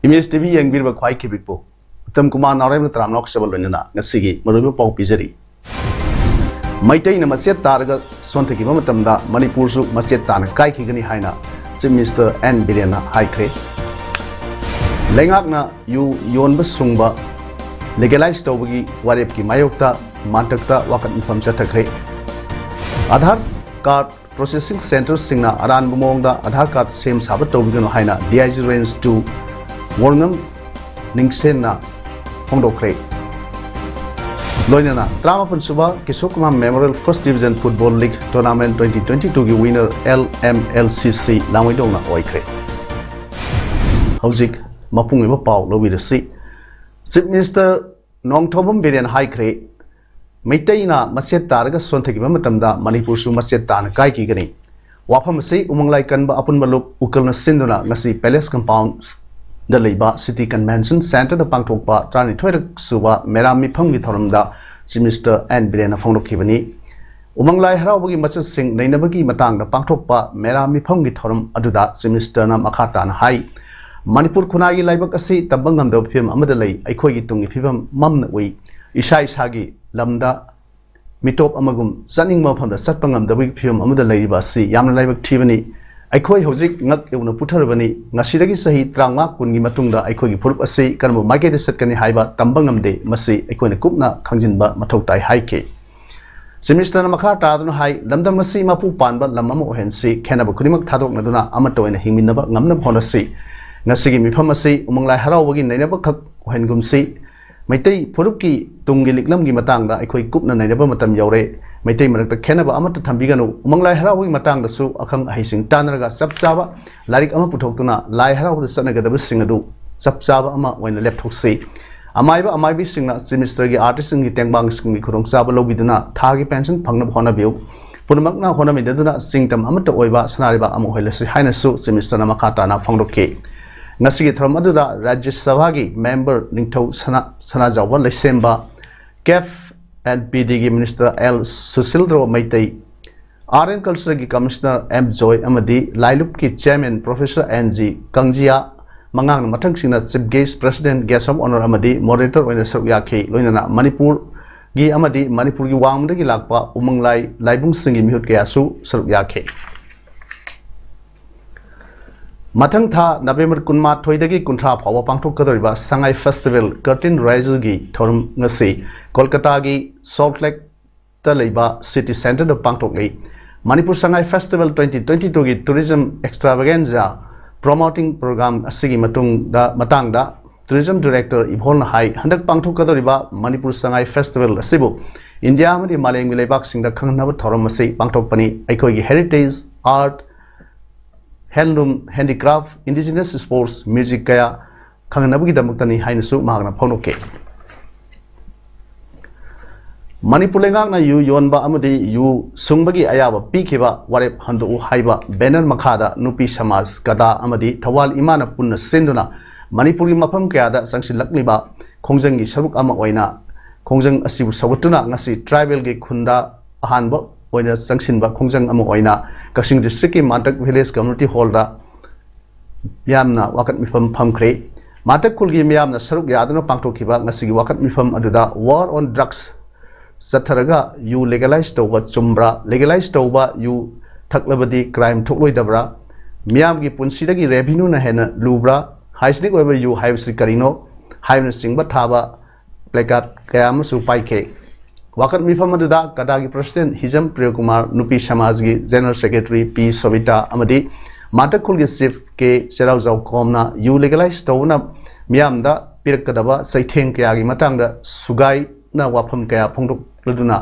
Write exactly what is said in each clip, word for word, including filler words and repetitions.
Image T V ꯌꯦꯡꯕꯤꯔꯤꯕ ꯈ꯭ꯋꯥꯏ ꯈꯤꯕꯤꯛꯄꯨ ꯎꯠꯇꯝ ꯀꯨꯃꯥꯔ ꯅꯥꯎꯔꯦꯝꯅ ꯇꯔꯥꯝꯅ ꯑꯣꯛꯆꯕ ꯂꯣꯏꯅꯅ ꯉꯁꯤꯒꯤ ꯃꯔꯨꯑꯣꯏꯕ ꯄꯥꯎ ꯄꯤꯖꯔꯤ꯫ ꯃꯩꯇꯩꯅ ꯃꯆꯦꯠ ꯇꯥꯔꯒ ꯁꯣꯟꯊꯈꯤꯕ ꯃꯇꯝꯗ ꯃꯅꯤꯄꯨꯔꯁꯨ ꯃꯆꯦꯠ ꯇꯥꯅ ꯀꯥꯏꯈꯤꯒꯅꯤ ꯍꯥꯏꯅ Chief Minister ꯑꯦꯟ ꯕꯤꯔꯦꯟꯅ ꯍꯥꯏꯈ꯭ꯔꯦ꯫ ꯂꯩꯉꯥꯛꯅ ꯌꯨ ꯌꯣꯟꯕ ꯁꯨꯡꯕ legalize ꯇꯧꯕꯒꯤ ꯋꯥꯔꯦꯞꯀꯤ ꯃꯥꯌꯣꯛꯇ ꯃꯥꯟꯇꯛꯇ ꯋꯥꯀꯠ ꯃꯤꯐꯝ ꯆꯠꯊꯈ꯭ꯔꯦ꯫ ꯑꯥꯙꯥꯔ ꯀꯥꯔꯗ processing centreꯁꯤꯡꯅ ꯑꯔꯥꯟꯕ ꯃꯑꯣꯡꯗ ꯑꯥꯙꯥꯔ ꯀꯥꯔꯗ ꯁꯦꯝ ꯁꯥꯕ ꯇꯧꯕꯤꯒꯅꯨ ꯍꯥꯏꯅ D I G Range two ꯋꯣꯔꯉꯝ ꯅꯤꯡꯁꯦꯟꯅ ꯐꯣꯡꯗꯣꯛꯈ꯭ꯔꯦ꯫ ꯂꯣꯏꯅꯅ ꯇꯔꯥꯃꯥꯄꯟ ꯁꯨꯕ Kishore Kumar Memorial First Division Football League Tournament twenty twenty-twoꯒꯤ winner L M L C C ꯂꯥꯡꯃꯩꯗꯣꯡꯅ ꯑꯣꯏꯈ꯭ꯔꯦ꯫ ꯍꯧꯖꯤꯛ ꯃꯄꯨꯡ ꯑꯣꯏꯕ ꯄꯥꯎ ꯂꯧꯕꯤꯔꯁꯤ꯫ Chief Minister ꯅꯣꯡꯊꯣꯝꯕꯝ ꯕꯤꯔꯦꯟ ꯍꯥꯏꯈ꯭ꯔꯦ, ꯃꯩꯇꯩꯅ ꯃꯆꯦꯠ ꯇꯥꯔꯒ ꯁꯣꯟꯊꯈꯤꯕ ꯃꯇꯝꯗ ꯃꯅꯤꯄꯨꯔꯁꯨ ꯃꯆꯦꯠ ꯇꯥꯅ ꯀꯥꯏꯈꯤꯒꯅꯤ꯫ ꯋꯥꯐꯝ ꯑꯁꯤ ꯎꯃꯪ ꯂꯥꯏ ꯀꯟꯕ ꯑꯄꯨꯟꯕ ꯂꯨꯞ ꯎꯀꯜꯅ ꯁꯤꯟꯗꯨꯅ ꯉꯁꯤ Palace Compoundꯗ ꯂꯩꯕ City Convention Centreꯗ ꯄꯥꯡꯊꯣꯛꯄ ꯇꯔꯥꯅꯤꯊꯣꯏꯔꯛ ꯁꯨꯕ ꯃꯦꯔꯥ ꯃꯤꯐꯝꯒꯤ ꯊꯧꯔꯝꯗ Chief Minister ꯑꯦꯟ ꯕꯤꯔꯦꯟꯅ ꯐꯣꯡꯗꯣꯛꯈꯤꯕꯅꯤ꯫ ꯎꯃꯪ ꯂꯥꯏ ꯍꯔꯥꯎꯕꯒꯤ ꯃꯆꯠꯁꯤꯡ ꯅꯩꯅꯕꯒꯤ ꯃꯇꯥꯡꯗ ꯄꯥꯡꯊꯣꯛꯄ ꯃꯦꯔꯥ ꯃꯤꯐꯝꯒꯤ ꯊꯧꯔꯝ ꯑꯗꯨꯗ Chief Ministerꯅ ꯃꯈꯥ ꯇꯥꯅ ꯍꯥꯏ, ꯃꯅꯤꯄꯨꯔ ꯈꯨꯟꯅꯥꯏꯒꯤ ꯂꯥꯏꯕꯛ ꯑꯁꯤ ꯇꯝꯕ ꯉꯝꯗꯕ ꯐꯤꯕꯝ ꯑꯃꯗ ꯂꯩ꯫ ꯑꯩꯈꯣꯏꯒꯤ ꯇꯨꯡꯒꯤ ꯐꯤꯕꯝ ꯃꯝꯅ ꯎꯏ꯫ ꯏꯁꯥ ꯏꯁꯥꯒꯤ ꯂꯝꯗ ꯃꯤꯇꯣꯞ ꯑꯃꯒꯨꯝ ꯆꯠꯅꯤꯡꯕ ꯃꯐꯝꯗ ꯆꯠꯄ ꯉꯝꯗꯕꯒꯤ ꯐꯤꯕꯝ ꯑꯃꯗ ꯂꯩꯔꯤꯕ ꯑꯁꯤ ꯌꯥꯝꯅ ꯂꯥꯏꯕꯛ ꯊꯤꯕꯅꯤ꯫ ꯑꯩꯈꯣꯏ ꯍꯧꯖꯤꯛ ꯉꯛ ꯌꯧꯅ ꯄꯨꯊꯔꯕꯅꯤ꯫ ꯉꯁꯤꯗꯒꯤ ꯆꯍꯤ ꯇꯔꯥꯃꯉꯥ ꯀꯨꯟꯒꯤ ꯃꯇꯨꯡꯗ ꯑꯩꯈꯣꯏꯒꯤ ꯐꯨꯔꯨꯞ ꯑꯁꯤ ꯀꯔꯝꯕ ꯃꯥꯏꯀꯩꯗ ꯆꯠꯀꯅꯤ ꯍꯥꯏꯕ ꯇꯝꯕ ꯉꯝꯗꯦ꯫ ꯃꯁꯤ ꯑꯩꯈꯣꯏꯅ ꯀꯨꯞꯅ ꯈꯪꯖꯤꯟꯕ ꯃꯊꯧ ꯇꯥꯏ ꯍꯥꯏꯈꯤ꯫ Chief Ministerꯅ ꯃꯈꯥ ꯇꯥꯗꯨꯅ ꯍꯥꯏ, ꯂꯝꯗꯝ ꯑꯁꯤ ꯃꯄꯨ ꯄꯥꯟꯕ ꯂꯝ ꯑꯃ ꯑꯣꯏꯍꯟꯁꯤ, ꯈꯦꯠꯅꯕ ꯈꯨꯗꯤꯡꯃꯛ ꯊꯥꯗꯣꯛꯅꯗꯨꯅ ꯑꯃꯠꯇ ꯑꯣꯏꯅ ꯍꯤꯡꯃꯤꯟꯅꯕ ꯉꯝꯅꯕ ꯍꯣꯠꯅꯁꯤ꯫ ꯉꯁꯤꯒꯤ ꯃꯤꯐꯝ ꯑꯁꯤ ꯎꯃꯪ ꯂꯥꯏ ꯍꯔꯥꯎꯕꯒꯤ ꯅꯩꯅꯕꯈꯛ ꯑꯣꯏꯍꯟꯒꯨꯝꯁꯤ꯫ ꯃꯩꯇꯩ ꯐꯨꯔꯨꯞꯀꯤ ꯇꯨꯡꯒꯤ ꯂꯤꯛꯂꯝꯒꯤ ꯃꯇꯥꯡꯗ ꯑꯩꯈꯣꯏ ꯀꯨꯞꯅ ꯅꯩꯅꯕ ꯃꯇꯝ ꯌꯧꯔꯦ꯫ ꯃꯩꯇꯩ ꯃꯔꯛꯇ ꯈꯦꯠꯅꯕ ꯑꯃꯠꯇ ꯊꯝꯕꯤꯒꯅꯨ꯫ ꯎꯃꯪ ꯂꯥꯏ ꯍꯔꯥꯎꯕꯒꯤ ꯃꯇꯥꯡꯗꯁꯨ ꯑꯈꯪ ꯑꯍꯩꯁꯤꯡ ꯇꯥꯟꯅꯔꯒ ꯆꯞ ꯆꯥꯕ ꯂꯥꯏꯔꯤꯛ ꯑꯃ ꯄꯨꯊꯣꯛꯇꯨꯅ ꯂꯥꯏ ꯍꯔꯥꯎꯕꯗ ꯆꯠꯅꯒꯗꯕꯁꯤꯡ ꯑꯗꯨ ꯆꯞ ꯆꯥꯕ ꯑꯃ ꯑꯣꯏꯅ ꯂꯦꯞꯊꯣꯛꯁꯤ꯫ ꯑꯃꯥꯏꯕ ꯑꯃꯥꯏꯕꯤꯁꯤꯡꯅ ꯆꯤꯞ ꯃꯤꯅꯤꯁꯇꯔꯒꯤ ꯑꯥꯔꯇꯤꯁꯁꯤꯡꯒꯤ ꯇꯦꯡꯕꯥꯡꯁꯤꯡꯒꯤ ꯈꯨꯗꯣꯡꯆꯥꯕ ꯂꯧꯕꯤꯗꯨꯅ ꯊꯥꯒꯤ ꯄꯦꯟꯁꯟ ꯐꯪꯅꯕ ꯍꯣꯠꯅꯕꯤꯌꯨ꯫ ꯄꯨꯝꯅꯃꯛꯅ ꯍꯣꯠꯅꯃꯤꯟꯅꯗꯨꯅ ꯆꯤꯡꯇꯝ ꯑꯃꯠꯇ ꯑꯣꯏꯕ ꯁꯅꯥ ꯂꯩꯕꯥꯛ ꯑꯃ ꯑꯣꯏꯍꯜꯂꯁꯤ ꯍꯥꯏꯅꯁꯨ ꯆꯤꯞ ꯃꯤꯅꯤꯁꯇꯔꯅ ꯃꯈꯥ ꯇꯥꯅ ꯐꯣꯡꯗꯣꯛꯈꯤ꯫ ꯉꯁꯤꯒꯤ ꯊꯧꯔꯝ ꯑꯗꯨꯗ ꯔꯥꯖ꯭ꯌ ꯁꯚꯥꯒꯤ ꯃꯦꯝꯕꯔ ꯅꯤꯡꯊꯧ ꯁꯅꯥ-, ꯁꯅꯥꯖꯥꯎꯕ ꯂꯩꯁꯦꯝꯕ, ꯀꯦꯐ ꯑꯦꯟ ꯄꯤ ꯗꯤꯒꯤ minister L Susindro Meitei, art and ꯀꯜꯆꯔꯒꯤ ꯀꯃꯤꯁꯅꯔ ꯑꯦꯝ ꯖꯣꯏ ꯑꯃꯗꯤ ꯂꯥꯏꯂꯨꯞꯀꯤ chairman professor N G Kangjia, ꯃꯉꯥꯡꯅ ꯃꯊꯪꯁꯤꯡꯅ chief guest, president, guest of honour ꯑꯃꯗꯤ ꯃꯣꯗꯦꯔꯦꯇꯔ ꯑꯣꯏꯅ ꯁꯔꯨꯛ ꯌꯥꯈꯤ꯫ ꯂꯣꯏꯅꯅ ꯃꯅꯤꯄꯨꯔꯒꯤ ꯑꯃꯗꯤ ꯃꯅꯤꯄꯨꯔꯒꯤ ꯋꯥꯡꯃꯗꯒꯤ ꯂꯥꯛꯄ ꯎꯃꯪ ꯂꯥꯏ ꯂꯥꯏꯕꯨꯡꯁꯤꯡꯒꯤ ꯃꯤꯍꯨꯠ ꯀꯌꯥꯁꯨ ꯁꯔꯨꯛ ꯌꯥꯈꯤ꯫ ꯃꯊꯪ ꯊꯥ ꯅꯕꯦꯝꯕꯔ ꯀꯨꯟꯃꯥꯊꯣꯏꯗꯒꯤ ꯀꯨꯟꯊ꯭ꯔꯥ ꯐꯥꯎꯕ ꯄꯥꯡꯊꯣꯛꯀꯗꯧꯔꯤꯕ ꯁꯉꯥꯏ ꯐꯦꯁꯇꯤꯚꯦꯜ ꯀꯔꯇꯦꯟ ꯔꯥꯏꯖꯔꯒꯤ ꯊꯧꯔꯝ ꯉꯁꯤ ꯀꯣꯜꯀꯇꯥꯒꯤ ꯁꯣꯜꯠ ꯂꯦꯛꯇ ꯂꯩꯕ ꯁꯤꯇꯤ ꯁꯦꯟꯇꯔꯗ ꯄꯥꯡꯊꯣꯛꯂꯤ꯫ Manipur Sangai festival twenty twenty twoꯒꯤ ꯇꯨꯔꯤꯖꯝ ꯑꯦꯛꯁꯇ꯭ꯔꯥꯚꯦꯒꯦꯟꯖꯥ ꯄ꯭ꯔꯣꯃꯣꯇꯤꯡ ꯄ꯭ꯔꯣꯒ꯭ꯔꯥꯝ ꯑꯁꯤꯒꯤ ꯃꯇꯨꯡꯗ, ꯃꯇꯥꯡꯗ ꯇꯨꯔꯤꯖꯝ ꯗꯤꯔꯦꯛꯇꯔ ꯏꯕꯣꯜꯅ ꯍꯥꯏ, ꯍꯟꯗꯛ ꯄꯥꯡꯊꯣꯛꯀꯗꯧꯔꯤꯕ ꯃꯅꯤꯄꯨꯔ ꯁꯉꯥꯏ ꯐꯦꯁꯇꯤꯚꯦꯜ ꯑꯁꯤꯕꯨ ꯏꯟꯗꯤꯌꯥ ꯑꯃꯗꯤ ꯃꯥꯂꯦꯝꯒꯤ ꯂꯩꯕꯥꯛꯁꯤꯡꯗ ꯈꯪꯍꯟꯅꯕ ꯊꯧꯔꯝ ꯑꯁꯤ ꯄꯥꯡꯊꯣꯛꯄꯅꯤ꯫ ꯑꯩꯈꯣꯏꯒꯤ heritage, art, handloom, handicraft, indigenous sports, music ꯀꯌꯥ ꯈꯪꯍꯟꯅꯕꯒꯤꯗꯃꯛꯇꯅꯤ ꯍꯥꯏꯅꯁꯨ ꯃꯍꯥꯛꯅ ꯐꯣꯡꯗꯣꯛꯈꯤ꯫ ꯃꯅꯤꯄꯨꯔ ꯂꯩꯉꯥꯛꯅ ꯌꯨ ꯌꯣꯟꯕ ꯑꯃꯗꯤ ꯌꯨ ꯁꯨꯡꯕꯒꯤ ꯑꯌꯥꯕ ꯄꯤꯈꯤꯕ ꯋꯥꯔꯦꯞ ꯍꯟꯗꯣꯛꯎ ꯍꯥꯏꯕ ꯕꯦꯅꯔ ꯃꯈꯥꯗ ꯅꯨꯄꯤ ꯁꯃꯥꯖ, ꯀꯗꯥ ꯑꯃꯗꯤ ꯊꯧꯕꯥꯜ ꯏꯃꯥꯅ ꯄꯨꯟꯅ ꯁꯤꯟꯗꯨꯅ ꯃꯅꯤꯄꯨꯔꯒꯤ ꯃꯐꯝ ꯀꯌꯥꯗ ꯆꯪꯁꯤꯜꯂꯛꯂꯤꯕ ꯈꯣꯡꯖꯪꯒꯤ ꯁꯔꯨꯛ ꯑꯃ ꯑꯣꯏꯅ ꯈꯣꯡꯖꯪ ꯑꯁꯤꯕꯨ ꯁꯧꯒꯠꯇꯨꯅ ꯉꯁꯤ ꯇ꯭ꯔꯥꯏꯕꯦꯜꯒꯤ ꯈꯨꯟꯗ ꯑꯍꯥꯟꯕ ꯑꯣꯏꯅ ꯆꯪꯁꯤꯟꯕ ꯈꯣꯡꯖꯪ ꯑꯃ ꯑꯣꯏꯅ ꯀꯛꯆꯤꯡ ꯗꯤꯁꯇ꯭ꯔꯤꯛꯀꯤ ꯃꯥꯟꯇꯛ ꯚꯤꯂꯦꯖ ꯀꯝꯃ꯭ꯌꯨꯅꯤꯇꯤ ꯍꯣꯜꯗ ꯃꯤꯌꯥꯝꯅ ꯋꯥꯀꯠ ꯃꯤꯐꯝ ꯐꯝꯈ꯭ꯔꯦ꯫ ꯃꯥꯟꯇꯛ ꯈꯨꯜꯒꯤ ꯃꯤꯌꯥꯝꯅ ꯁꯔꯨꯛ ꯌꯥꯗꯨꯅ ꯄꯥꯡꯊꯣꯛꯈꯤꯕ ꯉꯁꯤꯒꯤ ꯋꯥꯀꯠ ꯃꯤꯐꯝ ꯑꯗꯨꯗ war on drugs ꯆꯠꯊꯔꯒ ꯌꯨ ꯂꯤꯒꯦꯂꯥꯏꯖ ꯇꯧꯕ ꯆꯨꯝꯕ꯭ꯔꯥ? ꯂꯤꯒꯦꯂꯥꯏꯖ ꯇꯧꯕ ꯌꯨ ꯊꯛꯂꯕꯗꯤ ꯀ꯭ꯔꯥꯏꯝ ꯊꯣꯛꯂꯣꯏꯗꯕ꯭ꯔꯥ? ꯃꯤꯌꯥꯝꯒꯤ ꯄꯨꯟꯁꯤꯗꯒꯤ ꯔꯦꯚꯤꯅ꯭ꯌꯨꯅ ꯍꯦꯟꯅ ꯂꯨꯕ꯭ꯔꯥ? ꯍꯥꯏꯖꯤꯅꯤꯛ ꯑꯣꯏꯕ ꯌꯨ ꯍꯥꯏꯕꯁꯤ ꯀꯔꯤꯅꯣ? ꯍꯥꯏꯕꯅꯆꯤꯡꯕ ꯊꯥꯕ ꯄ꯭ꯂꯦꯀꯥꯔꯗ ꯀꯌꯥ ꯑꯃꯁꯨ ꯄꯥꯏꯈꯤ꯫ ꯋꯥꯀꯠ ꯃꯤꯐꯝ ꯑꯗꯨꯗ ꯀꯗꯥꯒꯤ ꯄ꯭ꯔꯁꯤꯗꯦꯟꯠ ꯍꯤꯖꯝ ꯄ꯭ꯔꯤꯌꯣꯀꯨꯃꯥꯔ, ꯅꯨꯄꯤ ꯁꯃꯥꯖꯒꯤ ꯖꯦꯅꯔꯦꯜ ꯁꯦꯀ꯭ꯔꯦꯇꯔꯤ ꯄꯤ ꯁꯣꯕꯤꯇꯥ ꯑꯃꯗꯤ ꯃꯥꯟꯇꯛ ꯈꯨꯜꯒꯤ ꯆꯤꯐ ꯀꯦ ꯆꯦꯔꯥꯎꯖꯥꯎ ꯀꯣꯝꯅ ꯌꯨ ꯂꯤꯒꯦꯂꯥꯏꯖ ꯇꯧꯕꯅ ꯃꯤꯌꯥꯝꯗ ꯄꯤꯔꯛꯀꯗꯕ ꯆꯩꯊꯦꯡ ꯀꯌꯥꯒꯤ ꯃꯇꯥꯡꯗ ꯁꯨꯒꯥꯏꯅ ꯋꯥꯐꯝ ꯀꯌꯥ ꯐꯣꯡꯗꯣꯛꯂꯗꯨꯅ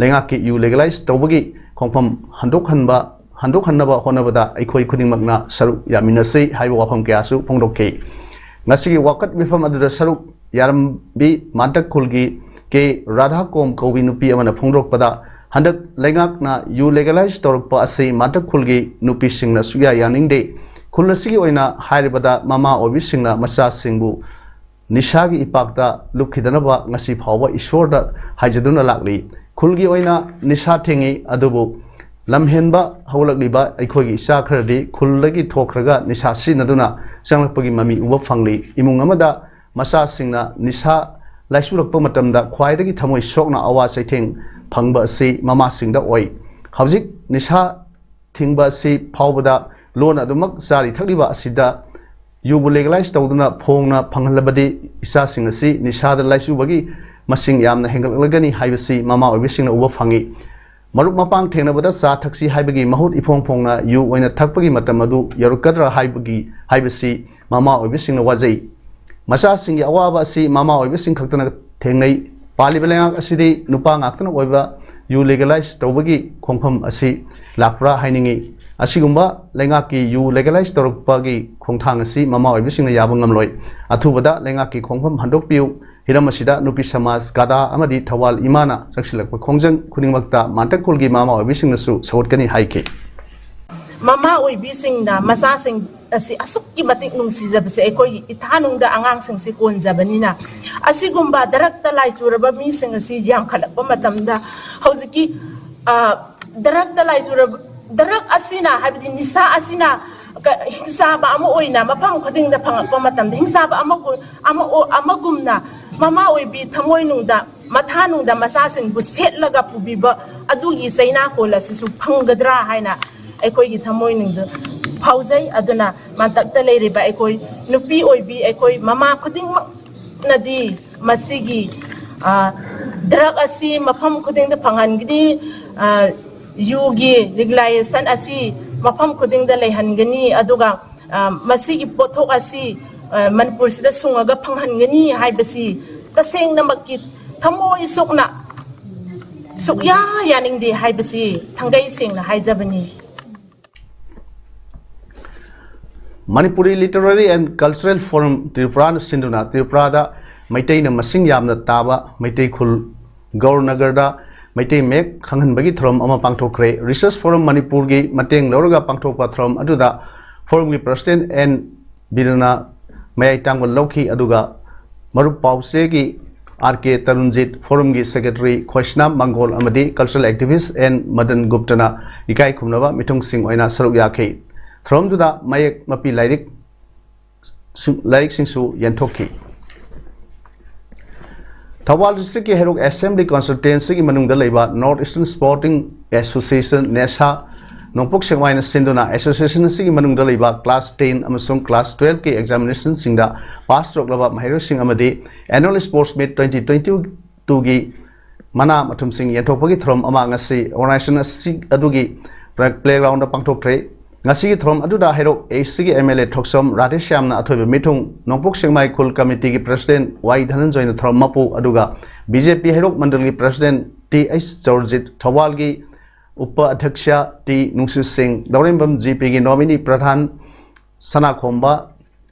ꯂꯩꯉꯥꯛꯀꯤ ꯌꯨ ꯂꯦꯒꯦꯂꯥꯏꯁ ꯇꯧꯕꯒꯤ ꯈꯣꯡꯐꯝ ꯍꯟꯗꯣꯛꯍꯟꯕ ꯍꯟꯗꯣꯛꯍꯟꯅꯕ ꯍꯣꯠꯅꯕꯗ ꯑꯩꯈꯣꯏ ꯈꯨꯗꯤꯡꯃꯛꯅ ꯁꯔꯨꯛ ꯌꯥꯃꯤꯟꯅꯁꯤ ꯍꯥꯏꯕ ꯋꯥꯐꯝ ꯀꯌꯥꯁꯨ ꯐꯣꯡꯗꯣꯛꯈꯤ꯫ ꯉꯁꯤꯒꯤ ꯋꯥꯀꯠ ꯃꯤꯐꯝ ꯑꯗꯨꯗ ꯁꯔꯨꯛ ꯌꯥꯔꯝꯕꯤ ꯃꯥꯟꯇꯛ ꯈꯨꯜꯒꯤ ꯀꯦ ꯔꯥꯙꯥꯀꯣꯝ ꯀꯧꯕꯤ ꯅꯨꯄꯤ ꯑꯃꯅ ꯐꯣꯡꯗꯣꯔꯛꯄꯗ, ꯍꯟꯗꯛ ꯂꯩꯉꯥꯛꯅ ꯌꯨ ꯂꯦꯒꯦꯂꯥꯏꯁ ꯇꯧꯔꯛꯄ ꯑꯁꯤ ꯃꯥꯟꯇꯛ ꯈꯨꯜꯒꯤ ꯅꯨꯄꯤꯁꯤꯡꯅ ꯁꯨꯛꯌꯥ ꯌꯥꯅꯤꯡꯗꯦ꯫ ꯈꯨꯜ ꯑꯁꯤꯒꯤ ꯑꯣꯏꯅ ꯍꯥꯏꯔꯕꯗ ꯃꯃꯥ ꯑꯣꯏꯕꯤꯁꯤꯡꯅ ꯃꯆꯥꯁꯤꯡꯕꯨ ꯅꯤꯁꯥꯒꯤ ꯏꯄꯥꯛꯇ ꯂꯨꯞꯈꯤꯗꯅꯕ ꯉꯁꯤ ꯐꯥꯎꯕ ꯏꯁꯣꯔꯗ ꯍꯥꯏꯖꯗꯨꯅ ꯂꯥꯛꯂꯤ꯫ ꯈꯨꯜꯒꯤ ꯑꯣꯏꯅ ꯅꯤꯁꯥ ꯊꯤꯡꯏ, ꯑꯗꯨꯕꯨ ꯂꯝꯍꯦꯟꯕ ꯍꯧꯒꯠꯂꯛꯂꯤꯕ ꯑꯩꯈꯣꯏꯒꯤ ꯏꯆꯥ ꯈꯔꯗꯤ ꯈꯨꯜꯗꯒꯤ ꯊꯣꯛꯈ꯭ꯔꯒ ꯅꯤꯁꯥ ꯁꯤꯖꯤꯟꯅꯗꯨꯅ ꯆꯪꯂꯛꯄꯒꯤ ꯃꯃꯤ ꯎꯕ ꯐꯪꯂꯤ꯫ ꯏꯃꯨꯡ ꯑꯃꯗ ꯃꯆꯥꯁꯤꯡꯅ ꯅꯤꯁꯥ ꯂꯥꯏꯆꯨꯔꯛꯄ ꯃꯇꯝꯗ ꯈ꯭ꯋꯥꯏꯗꯒꯤ ꯊꯃꯣꯏ ꯁꯣꯛꯅ ꯑꯋꯥ ꯆꯩꯊꯦꯡ ꯐꯪꯕ ꯑꯁꯤ ꯃꯃꯥꯁꯤꯡꯗ ꯑꯣꯏ꯫ ꯍꯧꯖꯤꯛ ꯅꯤꯁꯥ ꯊꯤꯡꯕ ꯑꯁꯤ ꯐꯥꯎꯕꯗ ꯂꯣꯟꯅ ꯑꯗꯨꯃꯛ ꯆꯥꯔꯤ ꯊꯛꯂꯤꯕ ꯑꯁꯤꯗ ꯌꯨꯕꯨ ꯂꯦꯒꯦꯂꯥꯏꯁ ꯇꯧꯗꯨꯅ ꯐꯣꯡꯅ ꯐꯪꯍꯜꯂꯕꯗꯤ ꯏꯆꯥꯁꯤꯡ ꯑꯁꯤ ꯅꯤꯁꯥꯗ ꯂꯥꯏꯆꯨꯕꯒꯤ ꯃꯁꯤꯡ ꯌꯥꯝꯅ ꯍꯦꯟꯒꯠꯂꯛꯂꯒꯅꯤ ꯍꯥꯏꯕꯁꯤ ꯃꯃꯥ ꯑꯣꯏꯕꯤꯁꯤꯡꯅ ꯎꯕ ꯐꯪꯏ꯫ ꯃꯔꯨꯞ ꯃꯄꯥꯡ ꯊꯦꯡꯅꯕꯗ ꯆꯥ ꯊꯛꯁꯤ ꯍꯥꯏꯕꯒꯤ ꯃꯍꯨꯠ ꯏꯐꯣꯡ ꯐꯣꯡꯅ ꯌꯨ ꯑꯣꯏꯅ ꯊꯛꯄꯒꯤ ꯃꯇꯝ ꯑꯗꯨ ꯌꯧꯔꯛꯀꯗ꯭ꯔꯥ ꯍꯥꯏꯕꯒꯤ ꯍꯥꯏꯕꯁꯤ ꯃꯃꯥ ꯑꯣꯏꯕꯤꯁꯤꯡꯅ ꯋꯥꯖꯩ꯫ ꯃꯆꯥꯁꯤꯡꯒꯤ ꯑꯋꯥꯕ ꯑꯁꯤ ꯃꯃꯥ ꯑꯣꯏꯕꯤꯁꯤꯡ ꯈꯛꯇꯅ ꯊꯦꯡꯅꯩ꯫ ꯄꯥꯜꯂꯤꯕ ꯂꯩꯉꯥꯛ ꯑꯁꯤꯗꯤ ꯅꯨꯄꯥ ꯉꯥꯛꯇꯅ ꯑꯣꯏꯕ ꯌꯨ ꯂꯦꯒꯦꯂꯥꯏꯁ ꯇꯧꯕꯒꯤ ꯈꯣꯡꯐꯝ ꯑꯁꯤ ꯂꯥꯛꯄ꯭ꯔꯥ ꯍꯥꯏꯅꯤꯡꯏ꯫ ꯑꯁꯤꯒꯨꯝꯕ ꯂꯩꯉꯥꯛꯀꯤ ꯌꯨ ꯂꯦꯒꯦꯂꯥꯏꯁ ꯇꯧꯔꯛꯄꯒꯤ ꯈꯣꯡꯊꯥꯡ ꯑꯁꯤ ꯃꯃꯥ ꯑꯣꯏꯕꯤꯁꯤꯡꯅ ꯌꯥꯕ ꯉꯝꯂꯣꯏ꯫ ꯑꯊꯨꯕꯗ ꯂꯩꯉꯥꯛꯀꯤ ꯈꯣꯡꯐꯝ ꯍꯟꯗꯣꯛꯄꯤꯌꯨ꯫ ꯍꯤꯔꯝ ꯑꯁꯤꯗ ꯅꯨꯄꯤ ꯁꯃꯥꯖ, ꯀꯥꯗꯥ ꯑꯃꯗꯤ ꯊꯧꯕꯥꯜ ꯏꯃꯥꯅ ꯆꯪꯁꯤꯜꯂꯛꯄ ꯈꯣꯡꯖꯪ ꯈꯨꯗꯤꯡꯃꯛꯇ ꯃꯥꯟꯇꯛ ꯈꯨꯜꯒꯤ ꯃꯃꯥ ꯑꯣꯏꯕꯤꯁꯤꯡꯅꯁꯨ ꯁꯧꯒꯠꯀꯅꯤ ꯍꯥꯏꯈꯤ꯫ ꯃꯃꯥ ꯑꯣꯏꯕꯤꯁꯤꯡꯅ ꯃꯆꯥꯁꯤꯡ ꯑꯁꯤ ꯑꯁꯨꯛꯀꯤ ꯃꯇꯤꯛ ꯅꯨꯡꯁꯤꯖꯕꯁꯦ ꯑꯩꯈꯣꯏꯒꯤ ꯏꯊꯥꯅꯨꯡꯗ ꯑꯉꯥꯡꯁꯤꯡꯁꯤ ꯀꯣꯟꯖꯕꯅꯤꯅ, ꯑꯁꯤꯒꯨꯝꯕ ꯗ꯭ꯔꯛꯇ ꯂꯥꯏꯆꯨꯔꯕ ꯃꯤꯁꯤꯡ ꯑꯁꯤ ꯌꯥꯝꯈꯠꯂꯛꯄ ꯃꯇꯝꯗ ꯍꯧꯖꯤꯛꯀꯤ, ꯑ, ꯗ꯭ꯔꯛꯇ ꯂꯥꯏꯆꯨꯔꯕ, ꯗ꯭ꯔꯛ ꯑꯁꯤꯅ, ꯍꯥꯏꯕꯗꯤ ꯅꯤꯁꯥ ꯑꯁꯤꯅ ꯀ-, ꯍꯤꯡꯆꯥꯕ ꯑꯃ ꯑꯣꯏꯅ ꯃꯐꯝ ꯈꯨꯗꯤꯡꯗ ꯐꯪꯂꯛꯄ ꯃꯇꯝꯗ, ꯍꯤꯡꯆꯥꯕ ꯑꯃꯒꯨ-, ꯑꯃ ꯑꯣ-, ꯑꯃꯒꯨꯝꯅ ꯃꯃꯥ ꯑꯣꯏꯕꯤ ꯊꯃꯣꯏꯅꯨꯡꯗ, ꯃꯊꯥꯅꯨꯡꯗ ꯃꯆꯥꯁꯤꯡꯕꯨ ꯁꯦꯠꯂꯒ ꯄꯨꯕꯤꯕ ꯑꯗꯨꯒꯤ ꯆꯩꯅꯥꯀꯣꯜ ꯑꯁꯤꯁꯨ ꯐꯪꯒꯗ꯭ꯔꯥ ꯍꯥꯏꯅ ꯑꯩꯈꯣꯏꯒꯤ ꯊꯃꯣꯏꯅꯨꯡꯗ ꯐꯥꯎꯖꯩ꯫ ꯑꯗꯨꯅ ꯃꯥꯟꯇꯛꯇ ꯂꯩꯔꯤꯕ ꯑꯩꯈꯣꯏ ꯅꯨꯄꯤ ꯑꯣꯏꯕꯤ, ꯑꯩꯈꯣꯏ ꯃꯃꯥ ꯈꯨꯗꯤꯡꯃꯛꯅꯗꯤ ꯃꯁꯤꯒꯤ, ꯑ, ꯗ꯭ꯔꯛ ꯑꯁꯤ ꯃꯐꯝ ꯈꯨꯗꯤꯡꯗ ꯐꯪꯍꯟꯒꯅꯤ, ꯑ, ꯌꯨꯒꯤ ꯂꯤꯒꯂꯥꯏꯖꯦꯁꯟ ꯑꯁꯤ ꯃꯐꯝ ꯈꯨꯗꯤꯡꯗ ꯂꯩꯍꯟꯒꯅꯤ, ꯑꯗꯨꯒ, ꯑ, ꯃꯁꯤꯒꯤ ꯄꯣꯠꯊꯣꯛ ꯑꯁꯤ ꯑ, ꯃꯅꯤꯄꯨꯔꯁꯤꯗ ꯁꯨꯡꯉꯒ ꯐꯪꯍꯟꯒꯅꯤ ꯍꯥꯏꯕꯁꯤ ꯇꯁꯦꯡꯅꯃꯛꯀꯤ ꯊꯃꯣꯏ ꯁꯣꯛꯅ ꯁꯨꯛꯌꯥ ꯌꯥꯅꯤꯡꯗꯦ ꯍꯥꯏꯕꯁꯤ ꯊꯥꯡꯒꯩ ꯁꯦꯡꯅ ꯍꯥꯏꯖꯕꯅꯤ꯫ Manipuri Literary and Cultural Forum ꯇ꯭ꯔꯤꯄꯨꯔꯥꯅ ꯁꯤꯟꯗꯨꯅ ꯇ꯭ꯔꯤꯄꯨꯔꯥꯗ ꯃꯩꯇꯩꯅ ꯃꯁꯤꯡ ꯌꯥꯝꯅ ꯇꯥꯕ ꯃꯩꯇꯩ ꯈꯨꯜ ꯒꯧꯔꯅꯒꯔꯗ ꯃꯩꯇꯩ ꯃꯌꯦꯛ ꯈꯪꯍꯟꯕꯒꯤ ꯊꯧꯔꯝ ꯑꯃ ꯄꯥꯡꯊꯣꯛꯈ꯭ꯔꯦ꯫ Research Forum ꯃꯅꯤꯄꯨꯔꯒꯤ ꯃꯇꯦꯡ ꯂꯧꯔꯒ ꯄꯥꯡꯊꯣꯛꯄ ꯊꯧꯔꯝ ꯑꯗꯨꯗ ꯐꯣꯔꯝꯒꯤ ꯄ꯭ꯔꯁꯤꯗꯦꯟ ꯑꯦꯟ ꯕꯤꯔꯅ ꯃꯌꯥꯏ ꯇꯥꯡꯕ ꯂꯧꯈꯤ꯫ ꯑꯗꯨꯒ ꯃꯔꯨꯞ ꯄꯥꯎꯆꯦꯒꯤ ꯑꯥꯔ ꯀꯦ ꯇꯔꯨꯟꯖꯤꯠ, ꯐꯣꯔꯝꯒꯤ ꯁꯦꯀ꯭ꯔꯦꯇꯔꯤ ꯈꯣꯏꯁꯅꯥꯝ ꯃꯪꯒꯣꯜ ꯑꯃꯗꯤ cultural activist ꯑꯦꯟ ꯃꯗꯟ ꯒꯨꯞꯇꯅ ꯏꯀꯥꯏ ꯈꯨꯝꯅꯕ ꯃꯤꯊꯨꯡꯁꯤꯡ ꯑꯣꯏꯅ ꯁꯔꯨꯛ ꯌꯥꯈꯤ꯫ ꯊꯧꯔꯝꯗꯨꯗ ꯃꯌꯦꯛ ꯃꯄꯤ ꯂꯥꯏꯔꯤꯛ ꯂꯥꯏꯔꯤꯛꯁꯤꯡꯁꯨ ꯌꯦꯟꯊꯣꯛꯈꯤ꯫ ꯊꯧꯕꯥꯜ ꯗꯤꯁꯇ꯭ꯔꯤꯛꯀꯤ ꯍꯩꯔꯣꯛ ꯑꯦꯁꯦꯝꯕ꯭ꯂꯤ ꯀꯣꯟꯁꯇꯤꯇ꯭ꯋꯦꯟꯁꯤꯒꯤ ꯃꯅꯨꯡꯗ ꯂꯩꯕ North Eastern Sporting Association, ꯅꯦꯁꯥ, ꯅꯣꯡꯄꯣꯛ ꯁꯦꯛꯃꯥꯏꯅ ꯁꯤꯟꯗꯨꯅ ꯑꯦꯁꯣꯁꯤꯌꯦꯁꯟ ꯑꯁꯤꯒꯤ ꯃꯅꯨꯡꯗ ꯂꯩꯕ ꯀ꯭ꯂꯥꯁ ꯇꯦꯟ ꯑꯃꯁꯨꯡ ꯀ꯭ꯂꯥꯁ ꯇꯨꯋꯦꯜꯐꯀꯤ ꯑꯦꯛꯖꯥꯃꯤꯅꯦꯁꯟꯁꯤꯡꯗ ꯄꯥꯁ ꯇꯧꯔꯛꯂꯕ ꯃꯍꯩꯔꯣꯏꯁꯤꯡ ꯑꯃꯗꯤ Annual Sports Meet twenty twenty twoꯒꯤ ꯃꯅꯥ ꯃꯊꯨꯝꯁꯤꯡ ꯌꯦꯟꯊꯣꯛꯄꯒꯤ ꯊꯧꯔꯝ ꯑꯃ ꯉꯁꯤ ꯑꯣꯔꯒꯅꯥꯏꯖꯦꯁꯟ ꯑꯁꯤ ꯑꯗꯨꯒꯤ ꯄ꯭ꯂꯦꯒ꯭ꯔꯥꯎꯟꯗ ꯄꯥꯡꯊꯣꯛꯈ꯭ꯔꯦ꯫ ꯉꯁꯤꯒꯤ ꯊꯧꯔꯝ ꯑꯗꯨꯗ ꯍꯩꯔꯣꯛ ꯑꯦꯁꯤꯒꯤ ꯑꯦꯝ ꯑꯦꯜ ꯑꯦ ꯊꯣꯛꯆꯣꯝ ꯔꯥꯙꯦꯁ꯭ꯌꯥꯝꯅ ꯑꯊꯣꯏꯕ ꯃꯤꯊꯨꯡ, ꯅꯣꯡꯄꯣꯛ ꯁꯦꯛꯃꯥꯏ ꯈꯨꯜ ꯀꯃꯤꯇꯤꯒꯤ ꯄ꯭ꯔꯁꯤꯗꯦꯟ ꯋꯥꯏ ꯙꯅꯟꯖꯣꯏꯅ ꯊꯧꯔꯝ ꯃꯄꯨ, ꯑꯗꯨꯒ ꯕꯤ ꯖꯦ ꯄꯤ ꯍꯩꯔꯣꯛ ꯃꯟꯗꯜꯒꯤ ꯄ꯭ꯔꯁꯤꯗꯦꯟ ꯇꯤ ꯑꯩꯆ ꯆꯧꯔꯖꯤꯠ, ꯊꯧꯕꯥꯜꯒꯤ ꯎꯄ ꯑꯙ꯭ꯌꯛꯁ ꯇꯤ ꯅꯨꯡꯁꯤꯠ ꯁꯤꯡ, ꯂꯧꯔꯦꯝꯕꯝ ꯖꯤ ꯄꯤꯒꯤ ꯅꯣꯃꯤꯅꯤ ꯄ꯭ꯔꯙꯥꯟ ꯁꯅꯥꯈꯣꯝꯕ,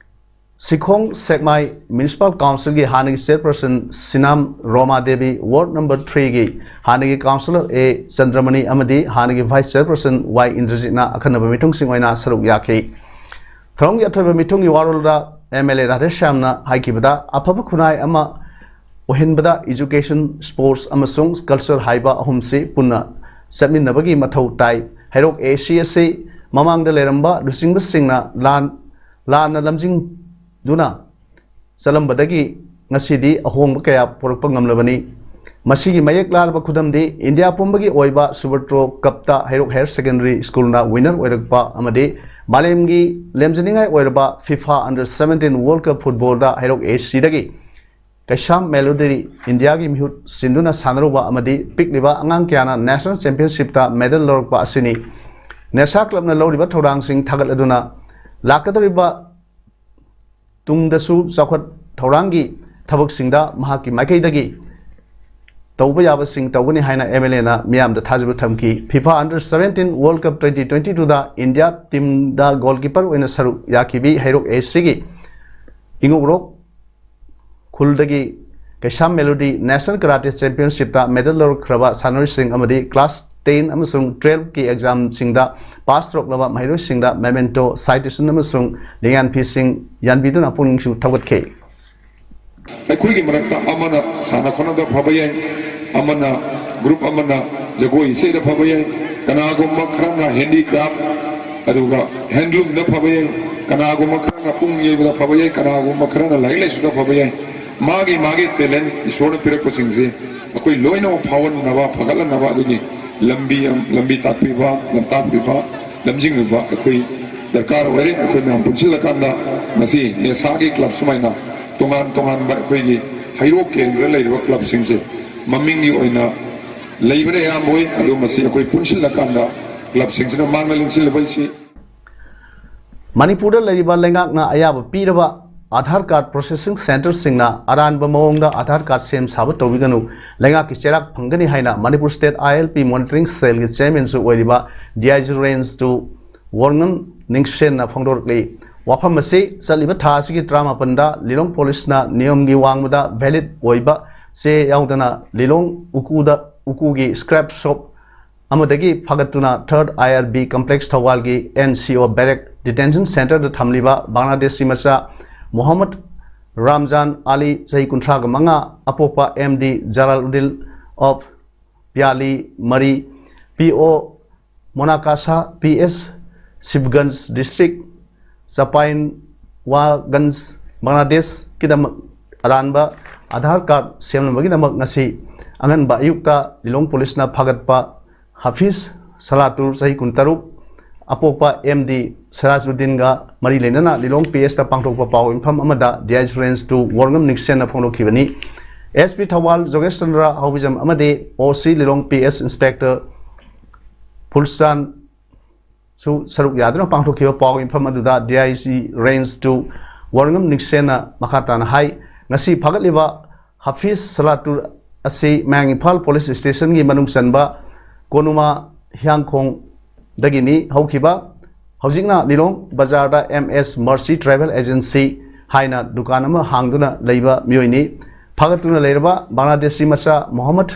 ꯁꯤꯈꯣꯡ ꯁꯦꯛꯃꯥꯏ ꯃ꯭ꯌꯨꯅꯤꯁꯤꯄꯥꯜ ꯀꯥꯎꯟꯁꯤꯜꯒꯤ ꯍꯥꯟꯅꯒꯤ ꯆꯦꯌꯔꯄꯔꯁꯟ ꯁꯤꯅꯥꯝ ꯔꯣꯃꯥ ꯗꯦꯕꯤ, ꯋꯥꯔꯗ ꯅꯝꯕꯔ ꯊ꯭ꯔꯤꯒꯤ ꯍꯥꯟꯅꯒꯤ ꯀꯥꯎꯟꯁꯤꯂꯔ ꯑꯦ ꯆꯟꯗ꯭ꯔꯃꯅꯤ ꯑꯃꯗꯤ ꯍꯥꯟꯅꯒꯤ ꯚꯥꯏꯁ ꯆꯦꯌꯔꯄꯔꯁꯟ ꯋꯥꯏ ꯏꯟꯗ꯭ꯔꯖꯤꯠꯅ ꯑꯈꯟꯅꯕ ꯃꯤꯊꯨꯡꯁꯤꯡ ꯑꯣꯏꯅ ꯁꯔꯨꯛ ꯌꯥꯈꯤ꯫ ꯊꯧꯔꯝꯒꯤ ꯑꯊꯣꯏꯕ ꯃꯤꯊꯨꯡꯒꯤ ꯋꯥꯔꯣꯜꯗ ꯑꯦꯝ ꯑꯦꯜ ꯑꯦ ꯔꯥꯙꯦꯁ꯭ꯌꯥꯝꯅ ꯍꯥꯏꯈꯤꯕꯗ, ꯑꯐꯕ ꯈꯨꯟꯅꯥꯏ ꯑꯃ ꯑꯣꯏꯍꯟꯕꯗ education, sports ꯑꯃꯁꯨꯡ culture ꯍꯥꯏꯕ ꯑꯍꯨꯝꯁꯤ ꯄꯨꯟꯅ ꯆꯠꯃꯤꯟꯅꯕꯒꯤ ꯃꯊꯧ ꯇꯥꯏ꯫ ꯍꯩꯔꯣꯛ ꯑꯦ ꯁꯤ ꯑꯁꯤ ꯃꯃꯥꯡꯗ ꯂꯩꯔꯝꯕ ꯂꯨꯆꯤꯡꯕꯁꯤꯡꯅ ꯂꯥꯟ ꯂꯥꯟꯅ ꯂꯝꯖꯤꯡꯗꯨꯅ ꯆꯠꯂꯝꯕꯗꯒꯤ ꯉꯁꯤꯗꯤ ꯑꯍꯣꯡꯕ ꯀꯌꯥ ꯄꯨꯔꯛꯄ ꯉꯝꯂꯕꯅꯤ꯫ ꯃꯁꯤꯒꯤ ꯃꯌꯦꯛ ꯂꯥꯔꯕ ꯈꯨꯗꯝꯗꯤ ꯏꯟꯗꯤꯌꯥ ꯄꯨꯝꯕꯒꯤ ꯑꯣꯏꯕ ꯁꯨꯕ꯭ꯔꯇꯣ ꯀꯞꯇ ꯍꯩꯔꯣꯛ ꯍꯥꯌꯔ ꯁꯦꯀꯦꯟꯗꯔꯤ ꯁ꯭ꯀꯨꯜꯅ ꯋꯤꯅꯔ ꯑꯣꯏꯔꯛꯄ ꯑꯃꯗꯤ ꯃꯥꯂꯦꯝꯒꯤ ꯂꯦꯝꯖꯅꯤꯡꯉꯥꯏ ꯑꯣꯏꯔꯕ FIFA under seventeen World Cup ꯐꯨꯠꯕꯣꯜꯗ ꯍꯩꯔꯣꯛ ꯑꯦ ꯁꯤꯗꯒꯤ ꯀꯩꯁꯥꯝ ꯃꯦꯂꯣꯗꯤ ꯏꯟꯗꯤꯌꯥꯒꯤ ꯃꯤꯍꯨꯠ ꯁꯤꯟꯗꯨꯅ ꯁꯥꯟꯅꯔꯨꯕ ꯑꯃꯗꯤ ꯄꯤꯛꯂꯤꯕ ꯑꯉꯥꯡ ꯀꯌꯥꯅ ꯅꯦꯁꯅꯦꯜ ꯆꯦꯝꯄꯤꯌꯟꯁꯤꯞꯇ ꯃꯦꯗꯜ ꯂꯧꯔꯛꯄ ꯑꯁꯤꯅꯤ꯫ ꯅꯦꯁꯥ ꯀ꯭ꯂꯕꯅ ꯂꯧꯔꯤꯕ ꯊꯧꯗꯥꯡꯁꯤꯡ ꯊꯥꯒꯠꯂꯗꯨꯅ ꯂꯥꯛꯀꯗꯧꯔꯤꯕ ꯇꯨꯡꯗꯁꯨ ꯆꯥꯎꯈꯠ ꯊꯧꯔꯥꯡꯒꯤ ꯊꯕꯛꯁꯤꯡꯗ ꯃꯍꯥꯛꯀꯤ ꯃꯥꯏꯀꯩꯗꯒꯤ ꯇꯧꯕ ꯌꯥꯕꯁꯤꯡ ꯇꯧꯒꯅꯤ ꯍꯥꯏꯅ ꯑꯦꯝ ꯑꯦꯜ ꯑꯦꯅ ꯃꯤꯌꯥꯝꯗ ꯊꯥꯖꯕ ꯊꯝꯈꯤ꯫ ꯐꯤꯐꯥ under seventeen World Cup twenty twenty twoꯗ ꯏꯟꯗꯤꯌꯥ ꯇꯤꯝꯗ ꯒꯣꯜꯀꯤꯄꯔ ꯑꯣꯏꯅ ꯁꯔꯨꯛ ꯌꯥꯈꯤꯕꯤ ꯍꯩꯔꯣꯛ ꯑꯦꯁ ꯁꯤꯒꯤ ꯏꯉꯧꯔꯣꯛ ꯈꯨꯜꯗꯒꯤ ꯀꯩꯁꯥꯝ ꯃꯦꯂꯣꯗꯤ National Karate Championshipꯇ medal ꯂꯧꯔꯛꯈ꯭ꯔꯕ ꯁꯥꯟꯅꯔꯣꯏꯁꯤꯡ ꯑꯃꯗꯤ class ten ꯑꯃꯁꯨꯡ twelveꯀꯤ examꯁꯤꯡꯗ pass ꯇꯧꯔꯛꯂꯕ ꯃꯍꯩꯔꯣꯏꯁꯤꯡꯗ memento, citation ꯑꯃꯁꯨꯡ ꯂꯤꯡꯌꯥꯟꯐꯤꯁꯤꯡ ꯌꯥꯟꯕꯤꯗꯨꯅ ꯄꯨꯛꯅꯤꯡꯁꯨ ꯊꯧꯒꯠꯈꯤ꯫ ꯑꯩꯈꯣꯏꯒꯤ ꯃꯔꯛꯇ ꯑꯃꯅ ꯁꯥꯟꯅ ꯈꯣꯠꯅꯕꯗ ꯐꯕ ꯌꯥꯏ, ꯑꯃꯅ group ꯑꯃꯅ ꯖꯒꯣꯏ ꯏꯁꯩꯗ ꯐꯕ ꯌꯥꯏ, ꯀꯅꯥꯒꯨꯝꯕ ꯈꯔꯅ handicraft ꯑꯗꯨꯒ handloomꯗ ꯐꯕ ꯌꯥꯏ, ꯀꯅꯥꯒꯨꯝꯕ ꯈꯔꯅ ꯄꯨꯡ ꯌꯩꯕꯗ ꯐꯕ ꯌꯥꯏ, ꯀꯅꯥꯒꯨꯝꯕ ꯈꯔꯅ ꯂꯥꯏꯔꯤꯛ ꯂꯥꯏꯁꯨꯗ ꯐꯕ ꯌꯥꯏ꯫ ꯃꯥꯒꯤ ꯃꯥꯒꯤ talent ꯏꯁꯣꯔꯅ ꯄꯤꯔꯛꯄꯁꯤꯡꯁꯦ ꯑꯩꯈꯣꯏ ꯂꯣꯏꯅꯃꯛ ꯐꯥꯎꯍꯟꯅꯕ, ꯐꯒꯠꯍꯟꯅꯕ ꯑꯗꯨꯒꯤ ꯂꯝꯕꯤ ꯑꯃ, ꯂꯝꯕꯤ ꯇꯥꯛꯄꯤꯕ, ꯂꯝꯇꯥꯛꯄꯤꯕ, ꯂꯝꯖꯤꯡꯕꯤꯕ ꯑꯩꯈꯣꯏ ꯗꯔꯀꯥꯔ ꯑꯣꯏꯔꯦ꯫ ꯑꯩꯈꯣꯏ ꯃꯌꯥꯝ ꯄꯨꯟꯁꯤꯜꯂꯀꯥꯟꯗ ꯉꯁꯤ ꯅꯦꯁꯥꯒꯤ club ꯁꯨꯃꯥꯏꯅ ꯇꯣꯉꯥꯟ ꯇꯣꯉꯥꯟꯕ ꯑꯩꯈꯣꯏꯒꯤ ꯍꯩꯔꯣꯛ ꯀꯦꯟꯗ꯭ꯔ ꯂꯩꯔꯤꯕ clubꯁꯤꯡꯁꯦ ꯃꯃꯤꯡꯒꯤ ꯑꯣꯏꯅ ꯂꯩꯕꯅ ꯑꯌꯥꯝꯕ ꯑꯣꯏ꯫ ꯑꯗꯨ ꯃꯁꯤ ꯑꯩꯈꯣꯏ ꯄꯨꯟꯁꯤꯜꯂꯀꯥꯟꯗ clubꯁꯤꯡꯁꯤꯅ ꯃꯥꯡꯅ ꯂꯤꯡꯁꯤꯜꯂꯕ ꯑꯁꯤ ꯃꯅꯤꯄꯨꯔꯗ ꯂꯩꯔꯤꯕ ꯂꯩꯉꯥꯛꯅ ꯑꯌꯥꯕ ꯄꯤꯔꯕ ꯑꯥꯙꯥꯔ card processing centreꯁꯤꯡꯅ ꯑꯔꯥꯟꯕ ꯃꯑꯣꯡꯗ ꯑꯥꯙꯥꯔ card ꯁꯦꯝ ꯁꯥꯕ ꯇꯧꯕꯤꯒꯅꯨ꯫ ꯂꯩꯉꯥꯛꯀꯤ ꯆꯩꯔꯥꯛ ꯐꯪꯒꯅꯤ ꯍꯥꯏꯅ ꯃꯅꯤꯄꯨꯔ State ILP Monitoring Cellꯒꯤ chairmanꯁꯨ ꯑꯣꯏꯔꯤꯕ DIG Range two ꯋꯣꯔꯉꯝ ꯅꯤꯡꯁꯦꯟꯅ ꯐꯣꯡꯗꯣꯔꯛꯂꯤ꯫ ꯋꯥꯐꯝ ꯑꯁꯤ ꯆꯠꯂꯤꯕ ꯊꯥ ꯑꯁꯤꯒꯤ ꯇꯔꯥꯃꯥꯄꯟꯗ ꯂꯤꯂꯣꯡ ꯄꯨꯂꯤꯁꯅ ꯅꯤꯌꯣꯝꯒꯤ ꯋꯥꯡꯃꯗ valid ꯑꯣꯏꯕ ꯆꯦ ꯌꯥꯎꯗꯅ ꯂꯤꯂꯣꯡ ꯎꯀꯨꯗ, ꯎꯀꯨꯒꯤ scrap shop ꯑꯃꯗꯒꯤ ꯐꯥꯒꯠꯇꯨꯅ Third IRB Complex ꯊꯧꯕꯥꯜꯒꯤ NCO Barrack Detention Centreꯗ ꯊꯝꯂꯤꯕ ꯕꯪꯒ꯭ꯂꯥꯗꯦꯁꯤ ꯃꯆꯥ ꯃꯣꯍꯝꯃꯗ ꯔꯥꯝꯖꯥꯟ ꯑꯂꯤ, ꯆꯍꯤ ꯀꯨꯟꯊ꯭ꯔꯥꯒ ꯃꯉꯥ, ꯑꯄꯣꯛꯄ MD ꯖꯂꯥꯂꯨꯗꯤꯟ of ꯄꯤꯌꯥꯂꯤ ꯃꯔꯤ, PO ꯃꯣꯅꯥꯀꯥꯁꯥ, PS ꯁꯤꯕꯒꯟꯖ District, ꯆꯄꯥꯏꯟꯋꯥꯒꯟꯖ, ꯕꯪꯒ꯭ꯂꯥꯗꯦꯁꯀꯤꯗꯃꯛ ꯑꯔꯥꯟꯕ ꯑꯥꯙꯥꯔ card ꯁꯦꯝꯅꯕꯒꯤꯗꯃꯛ ꯉꯁꯤ ꯑꯉꯟꯕ ꯑꯌꯨꯛꯇ ꯂꯤꯂꯣꯡ ꯄꯨꯂꯤꯁꯅ ꯐꯥꯒꯠꯄ ꯍꯥꯐꯤꯖ ꯁꯂꯥꯇꯨꯔ, ꯆꯍꯤ ꯀꯨꯟꯇꯔꯨꯛ, ꯑꯄꯣꯛꯄ MD ꯁꯤꯔꯥꯖꯎꯗꯤꯟꯒ ꯃꯔꯤ ꯂꯩꯅꯅ ꯂꯤꯂꯣꯡ PSꯇ ꯄꯥꯡꯊꯣꯛꯄ ꯄꯥꯎ ꯃꯤꯐꯝ ꯑꯃꯗ DIG Range two ꯋꯣꯔꯉꯝ ꯅꯤꯡꯁꯦꯟꯅ ꯐꯣꯡꯗꯣꯛꯈꯤꯕꯅꯤ꯫ SP Thoubal ꯖꯣꯒꯦꯁ Chandra ꯍꯥꯎꯕꯤꯖꯝ ꯑꯃꯗꯤ OC ꯂꯤꯂꯣꯡ PS Inspector ꯐꯨꯜꯆꯥꯟꯁꯨ ꯁꯔꯨꯛ ꯌꯥꯗꯨꯅ ꯄꯥꯡꯊꯣꯛꯈꯤꯕ ꯄꯥꯎ ꯃꯤꯐꯝ ꯑꯗꯨꯗ DIG Range two ꯋꯥꯔꯉꯝ ꯅꯤꯛꯁꯦꯟꯅ ꯃꯈꯥ ꯇꯥꯅ ꯍꯥꯏ, ꯉꯁꯤ ꯐꯥꯒꯠꯂꯤꯕ ꯍꯥꯐꯤꯖ ꯁꯂꯥꯇꯨꯔ ꯑꯁꯤ ꯃꯌꯥꯡ ꯏꯝꯐꯥꯜ ꯄꯨꯂꯤꯁ ꯁ꯭ꯇꯦꯁꯟꯒꯤ ꯃꯅꯨꯡ ꯆꯟꯕ ꯀꯣꯅꯨꯃꯥ ꯍꯤꯌꯥꯡꯈꯣꯡꯗꯒꯤꯅꯤ꯫ ꯍꯧꯈꯤꯕ ꯍꯧꯖꯤꯛꯅ ꯂꯤꯂꯣꯡ ꯕꯖꯥꯔꯗ ꯑꯦꯝ ꯑꯦꯁ ꯃꯔꯁꯤ ꯇ꯭ꯔꯥꯚꯦꯜ ꯑꯦꯖꯦꯟꯁꯤ ꯍꯥꯏꯅ ꯗꯨꯀꯥꯟ ꯑꯃ ꯍꯥꯡꯗꯨꯅ ꯂꯩꯕ ꯃꯤꯑꯣꯏꯅꯤ꯫ ꯐꯥꯒꯠꯇꯨꯅ ꯂꯩꯔꯕ ꯕꯪꯒ꯭ꯂꯥꯗꯦꯁꯤ ꯃꯆꯥ ꯃꯣꯍꯝꯃꯗ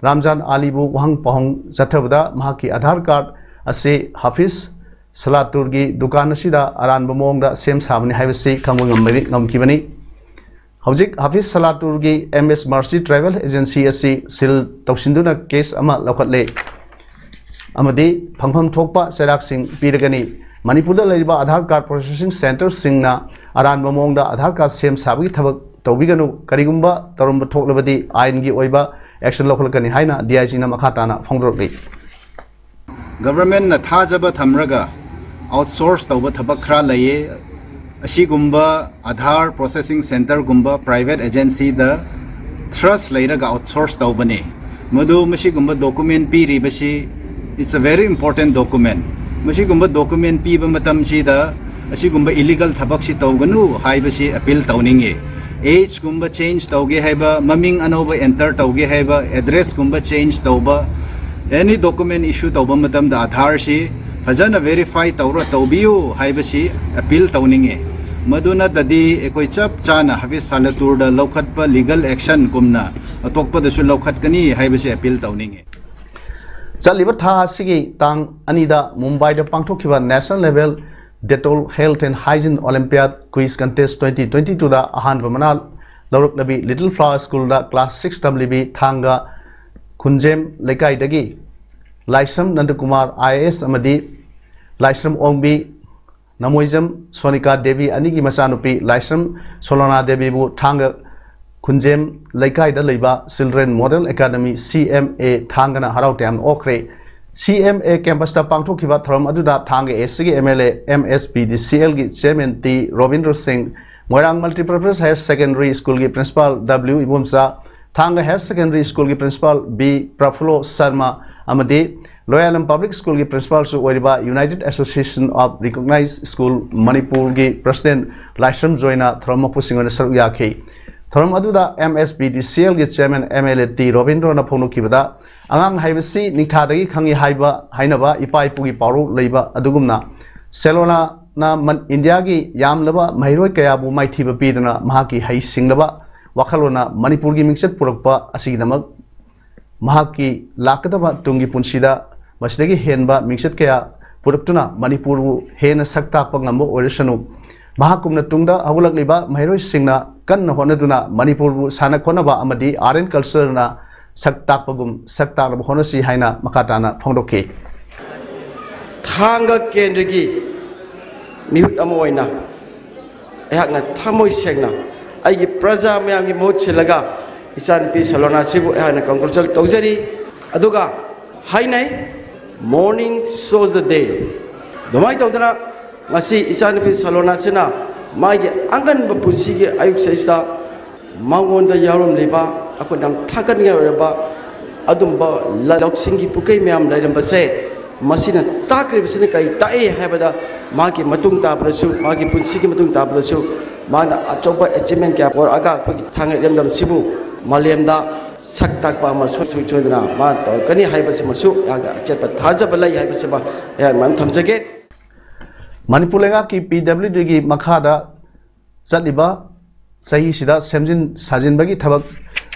ꯔꯥꯝꯖꯥꯟ ꯑꯂꯤꯕꯨ ꯋꯥꯍꯪ ꯄꯥꯎꯍꯪ ꯆꯠꯊꯕꯗ ꯃꯍꯥꯛꯀꯤ ꯑꯥꯙꯥꯔ ꯀꯥꯔꯗ ꯑꯁꯤ ꯍꯥꯐꯤꯖ ꯁꯂꯥꯇꯨꯔꯒꯤ ꯗꯨꯀꯥꯟ ꯑꯁꯤꯗ ꯑꯔꯥꯟꯕ ꯃꯑꯣꯡꯗ ꯁꯦꯝ ꯁꯥꯕꯅꯤ ꯍꯥꯏꯕꯁꯤ ꯈꯪꯕ ꯉꯝꯕꯅꯤ- ꯉꯝꯈꯤꯕꯅꯤ꯫ ꯍꯧꯖꯤꯛ ꯍꯥꯐꯤꯖ ꯁꯂꯥꯇꯨꯔꯒꯤ ꯑꯦꯝ ꯑꯦꯁ ꯃꯔꯁꯤ ꯇ꯭ꯔꯥꯚꯦꯜ ꯑꯦꯖꯦꯟꯁꯤ ꯑꯁꯤ ꯁꯤꯜ ꯇꯧꯁꯤꯟꯗꯨꯅ ꯀꯦꯁ ꯑꯃ ꯂꯧꯈꯠꯂꯦ ꯑꯃꯗꯤ ꯐꯪꯐꯝ ꯊꯣꯛꯄ ꯆꯩꯔꯥꯛꯁꯤꯡ ꯄꯤꯔꯒꯅꯤ꯫ ꯃꯅꯤꯄꯨꯔꯗ ꯂꯩꯔꯤꯕ ꯑꯥꯙꯥꯔ ꯀꯥꯔꯗ ꯄ꯭ꯔꯣꯁꯦꯁꯤꯡ ꯁꯦꯟꯇꯔꯁꯤꯡꯅ ꯑꯔꯥꯟꯕ ꯃꯑꯣꯡꯗ ꯑꯥꯙꯥꯔ ꯀꯥꯔꯗ ꯁꯦꯝ ꯁꯥꯕꯒꯤ ꯊꯕꯛ ꯇꯧꯕꯤꯒꯅꯨ꯫ ꯀꯔꯤꯒꯨꯝꯕ ꯇꯧꯔꯝꯕ ꯊꯣꯛꯂꯕꯗꯤ ꯑꯥꯏꯟꯒꯤ ꯑꯣꯏꯕ ꯑꯦꯛꯁꯟ ꯂꯧꯈꯠꯂꯛꯀꯅꯤ ꯍꯥꯏꯅ ꯗꯤ ꯑꯥꯏ ꯖꯤꯅ ꯃꯈꯥ ꯇꯥꯅ ꯐꯣꯡꯗꯣꯔꯛꯂꯤ꯫ ꯒꯚꯔꯟꯃꯦꯟꯠꯅ ꯊꯥꯖꯕ ꯊꯝꯔꯒ ꯑꯥꯎꯠꯁꯣꯔꯁ ꯇꯧꯕ ꯊꯕꯛ ꯈꯔ ꯂꯩꯌꯦ꯫ ꯑꯁꯤꯒꯨꯝꯕ ꯑꯥꯙꯥꯔ ꯄ꯭ꯔꯣꯁꯦꯁꯤꯡ ꯁꯦꯟꯇꯔꯒꯨꯝꯕ ꯄ꯭ꯔꯥꯏꯚꯦꯠ ꯑꯦꯖꯦꯟꯁꯤꯗ ꯇ꯭ꯔꯁ ꯂꯩꯔꯒ ꯑꯥꯎꯠꯁꯣꯔꯁ ꯇꯧꯕꯅꯦ꯫ ꯃꯗꯨ ꯃꯁꯤꯒꯨꯝꯕ ꯗꯣꯀꯨꯃꯦꯟ ꯄꯤꯔꯤꯕꯁꯤ, it's a very important document꯫ ꯃꯁꯤꯒꯨꯝꯕ ꯗꯣꯀꯨꯃꯦꯟ ꯄꯤꯕ ꯃꯇꯝꯁꯤꯗ ꯑꯁꯤꯒꯨꯝꯕ ꯏꯂꯤꯒꯜ ꯊꯕꯛꯁꯤ ꯇꯧꯒꯅꯨ ꯍꯥꯏꯕꯁꯤ ꯑꯄꯤꯜ ꯇꯧꯅꯤꯡꯉꯤ꯫ ꯑꯦꯖꯀꯨꯝꯕ ꯆꯦꯟꯖ ꯇꯧꯒꯦ ꯍꯥꯏꯕ, ꯃꯃꯤꯡ ꯑꯅꯧꯕ ꯑꯦꯟꯇꯔ ꯇꯧꯒꯦ ꯍꯥꯏꯕ, ꯑꯦꯗ꯭ꯔꯦꯁꯀꯨꯝꯕ ꯆꯦꯟꯖ ꯇꯧꯕ, ꯑꯦꯅꯤ ꯗꯣꯀꯨꯃꯦꯟ ꯏꯁꯨ ꯇꯧꯕ ꯃꯇꯝꯗ ꯑꯥꯙꯥꯔꯁꯤ ꯐꯖꯅ ꯚꯦꯔꯤꯐꯥꯏ ꯇꯧꯔ ꯇꯧꯕꯤꯌꯨ ꯍꯥꯏꯕꯁꯤ ꯑꯄꯤꯜ ꯇꯧꯅꯤꯡꯉꯤ꯫ ꯃꯗꯨ ꯅꯠꯇꯗꯤ ꯑꯩꯈꯣꯏ ꯆꯞ ꯆꯥꯅ ꯍꯥꯐꯤꯖ ꯁꯂꯥꯇꯨꯔꯗ ꯂꯧꯈꯠꯄ ꯂꯤꯒꯜ ꯑꯦꯛꯁꯟꯒꯨꯝꯅ ꯑꯇꯣꯞꯄꯗꯁꯨ ꯂꯧꯈꯠꯀꯅꯤ ꯍꯥꯏꯕꯁꯤ ꯑꯄꯤꯜ ꯇꯧꯅꯤꯡꯉꯤ꯫ ꯆꯠꯂꯤꯕ ꯊꯥ ꯑꯁꯤꯒꯤ ꯇꯥꯡ ꯑꯅꯤꯗ ꯃꯨꯝꯕꯥꯏꯗ ꯄꯥꯡꯊꯣꯛꯈꯤꯕ National Level Dettol Health and Hygiene Olympiad Quiz Contest twenty twenty twoꯗ ꯑꯍꯥꯟꯕ ꯃꯅꯥ ꯂꯧꯔꯛꯂꯕꯤ ꯂꯤꯇꯜ ꯐ꯭ꯂꯥꯋꯔ ꯁ꯭ꯀꯨꯜꯗ ꯀ꯭ꯂꯥꯁ ꯁꯤꯛꯁ ꯇꯝꯂꯤꯕꯤ ꯊꯥꯡꯒ ꯈꯨꯟꯖꯦꯝ ꯂꯩꯀꯥꯏꯗꯒꯤ ꯂꯥꯏꯁ꯭ꯔꯝ ꯅꯟꯗꯀꯨꯃꯥꯔ ꯑꯥꯏ ꯑꯦ ꯑꯦꯁ ꯑꯃꯗꯤ ꯂꯥꯏꯁ꯭ꯔꯝ ꯑꯣꯡꯕꯤ ꯅꯃꯣꯏꯖꯝ ꯁꯣꯅꯤꯀꯥ ꯗꯦꯕꯤ ꯑꯅꯤꯒꯤ ꯃꯆꯥꯅꯨꯄꯤ ꯂꯥꯏꯁ꯭ꯔꯝ ꯁꯣꯂꯣꯅꯥ ꯗꯦꯕꯤꯕꯨ ꯊꯥꯡꯒ ꯈꯨꯟꯖꯦꯝ ꯂꯩꯀꯥꯏꯗ ꯂꯩꯕ Children Model Academy, C M A, ꯊꯥꯡꯒꯅ ꯍꯔꯥꯎ ꯇꯌꯥꯝꯅ ꯑꯣꯛꯈ꯭ꯔꯦ꯫ C M A campusꯇ ꯄꯥꯡꯊꯣꯛꯈꯤꯕ ꯊꯧꯔꯝ ꯑꯗꯨꯗ ꯊꯥꯡꯒ A C ꯒꯤ M L A, M S P D C Lꯒꯤ Chairman T ꯔꯣꯕꯤꯟꯗ꯭ꯔ ꯁꯤꯡ, ꯃꯣꯏꯔꯥꯡ Multipurpose Higher Secondary Schoolꯒꯤ Principal W Ibomcha, ꯊꯥꯡꯒ Higher Secondary Schoolꯒꯤ Principal B ꯄ꯭ꯔꯐꯨꯜꯂꯣ Sharma ꯑꯃꯗꯤ ꯂꯣꯌꯥꯂꯝ ꯄꯕ꯭ꯂꯤꯛ ꯁ꯭ꯀꯨꯜꯒꯤ ꯄ꯭ꯔꯤꯟꯁꯤꯄꯥꯜꯁꯨ ꯑꯣꯏꯔꯤꯕ United Association of Recognized School ꯃꯅꯤꯄꯨꯔꯒꯤ ꯄ꯭ꯔꯁꯤꯗꯦꯟ ꯂꯥꯏꯁ꯭ꯔꯝ ꯖꯣꯏꯅ ꯊꯧꯔꯝ ꯃꯄꯨꯁꯤꯡ ꯑꯣꯏꯅ ꯁꯔꯨꯛ ꯌꯥꯈꯤ꯫ ꯊꯧꯔꯝ ꯑꯗꯨꯗ M S P D C Lꯒꯤ chairman M L A T ꯔꯣꯕꯤꯟꯗ꯭ꯔꯣꯅ ꯐꯣꯡꯗꯣꯛꯈꯤꯕꯗ, ꯑꯉꯥꯡ ꯍꯥꯏꯕꯁꯤ ꯅꯤꯡꯊꯥꯗꯒꯤ ꯈꯪꯉꯤ ꯍꯥꯏꯕ ꯍꯥꯏꯅꯕ ꯏꯄꯥ ꯏꯄꯨꯒꯤ ꯄꯥꯎꯔꯧ ꯂꯩꯕ ꯑꯗꯨꯒꯨꯝꯅ, ꯁꯦꯂꯣꯅꯥꯅ ꯃꯟ-, ꯏꯟꯗꯤꯌꯥꯒꯤ ꯌꯥꯝꯂꯕ ꯃꯍꯩꯔꯣꯏ ꯀꯌꯥꯕꯨ ꯃꯥꯏꯊꯤꯕ ꯄꯤꯗꯨꯅ ꯃꯍꯥꯛꯀꯤ ꯍꯩꯁꯤꯡꯂꯕ ꯋꯥꯈꯜꯂꯣꯟꯅ ꯃꯅꯤꯄꯨꯔꯒꯤ ꯃꯤꯡꯆꯠ ꯄꯨꯔꯛꯄ ꯑꯁꯤꯒꯤꯗꯃꯛ ꯃꯍꯥꯛꯀꯤ ꯂꯥꯛꯀꯗꯕ ꯇꯨꯡꯒꯤ ꯄꯨꯟꯁꯤꯗ ꯃꯁꯤꯗꯒꯤ ꯍꯦꯟꯕ ꯃꯤꯡꯆꯠ ꯀꯌꯥ ꯄꯨꯔꯛꯇꯨꯅ ꯃꯅꯤꯄꯨꯔꯕꯨ ꯍꯦꯟꯅ ꯁꯛ ꯇꯥꯛꯄ ꯉꯝꯕ ꯑꯣꯏꯔꯁꯅꯨ꯫ ꯃꯍꯥꯛꯀꯨꯝꯅ ꯇꯨꯡꯗ ꯍꯧꯒꯠꯂꯛꯂꯤꯕ ꯃꯍꯩꯔꯣꯏꯁꯤꯡꯅ ꯀꯟꯅ ꯍꯣꯠꯅꯗꯨꯅ ꯃꯅꯤꯄꯨꯔꯕꯨ ꯁꯥꯟꯅ ꯈꯣꯠꯅꯕ ꯑꯃꯗꯤ art and cultureꯅ ꯁꯛ ꯇꯥꯛꯄꯒꯨꯝ ꯁꯛ ꯇꯥꯛꯅꯕ ꯍꯣꯠꯅꯁꯤ ꯍꯥꯏꯅ ꯃꯈꯥ ꯇꯥꯅ ꯐꯣꯡꯗꯣꯛꯈꯤ꯫ ꯊꯥꯡꯒ ꯀꯦꯟꯗ꯭ꯔꯒꯤ ꯃꯤꯍꯨꯠ ꯑꯃ ꯑꯣꯏꯅ ꯑꯩꯍꯥꯛꯅ ꯊꯃꯣꯏ ꯁꯦꯡꯅ ꯑꯩꯒꯤ ꯄ꯭ꯔꯖꯥ ꯃꯌꯥꯝꯒꯤ ꯃꯍꯨꯠ ꯁꯤꯜꯂꯒ ꯏꯆꯥꯅꯨꯄꯤ ꯁꯂꯣꯅꯥꯁꯤꯕꯨ ꯑꯩꯍꯥꯛꯅ congratulate ꯇꯧꯖꯔꯤ꯫ ꯑꯗꯨꯒ ꯍꯥꯏꯅꯩ, "Morning shows the day"꯫ ꯑꯗꯨꯃꯥꯏꯅ ꯇꯧꯗꯅ ꯉꯁꯤ ꯏꯆꯥꯅꯨꯄꯤ ꯁꯂꯣꯅꯥꯁꯤꯅ ꯃꯥꯒꯤ ꯑꯉꯟꯕ ꯄꯨꯟꯁꯤꯒꯤ ꯑꯌꯨꯛꯁꯤꯗ ꯃꯉꯣꯟꯗ ꯌꯥꯎꯔꯝꯂꯤꯕ ꯑꯩꯈꯣꯏꯅ ꯌꯥꯝ ꯊꯥꯒꯠꯅꯤꯡꯉꯥꯏ ꯑꯣꯏꯔꯕ ꯑꯗꯨꯝꯕ ꯂ-, ꯂꯧꯁꯤꯡꯒꯤ ꯄꯨꯀꯩ ꯃꯌꯥꯝ ꯂꯩꯔꯝꯕꯁꯦ, ꯃꯁꯤꯅ ꯇꯥꯛꯂꯤꯕꯁꯤꯅ ꯀꯔꯤ ꯇꯥꯛꯏ ꯍꯥꯏꯕꯗ, ꯃꯥꯒꯤ ꯃꯇꯨꯡ ꯇꯥꯕꯗꯁꯨ, ꯃꯥꯒꯤ ꯄꯨꯟꯁꯤꯒꯤ ꯃꯇꯨꯡ ꯇꯥꯕꯗꯁꯨ ꯃꯥꯅ ꯑꯆꯧꯕ achievement ꯀꯌꯥ ꯄꯨꯔꯛꯑꯒ ꯑꯩꯈꯣꯏꯒꯤ ꯊꯥꯡꯒ ꯏꯔꯝꯗꯝꯁꯤꯕꯨ ꯃꯥꯂꯦꯝꯗ ꯁꯛ ꯇꯥꯛꯄ ꯑꯃ ꯁꯨꯡꯁꯣꯏ ꯁꯣꯏꯗꯅ ꯃꯥꯅ ꯇꯧꯔꯛꯀꯅꯤ ꯍꯥꯏꯕꯁꯤꯃꯁꯨ ꯑꯩꯍꯥꯛꯅ ꯑꯆꯦꯠꯄ ꯊꯥꯖꯕ ꯂꯩ ꯍꯥꯏꯕꯁꯤꯃ ꯑꯩꯍꯥꯛ ꯃꯌꯥꯝ ꯊꯝꯖꯒꯦ꯫ ꯃꯅꯤꯄꯨꯔ ꯂꯩꯉꯥꯛꯀꯤ P W Dꯒꯤ ꯃꯈꯥꯗ ꯆꯠꯂꯤꯕ ꯆꯍꯤꯁꯤꯗ ꯁꯦꯝꯖꯤꯟ ꯁꯥꯖꯤꯟꯕꯒꯤ ꯊꯕꯛ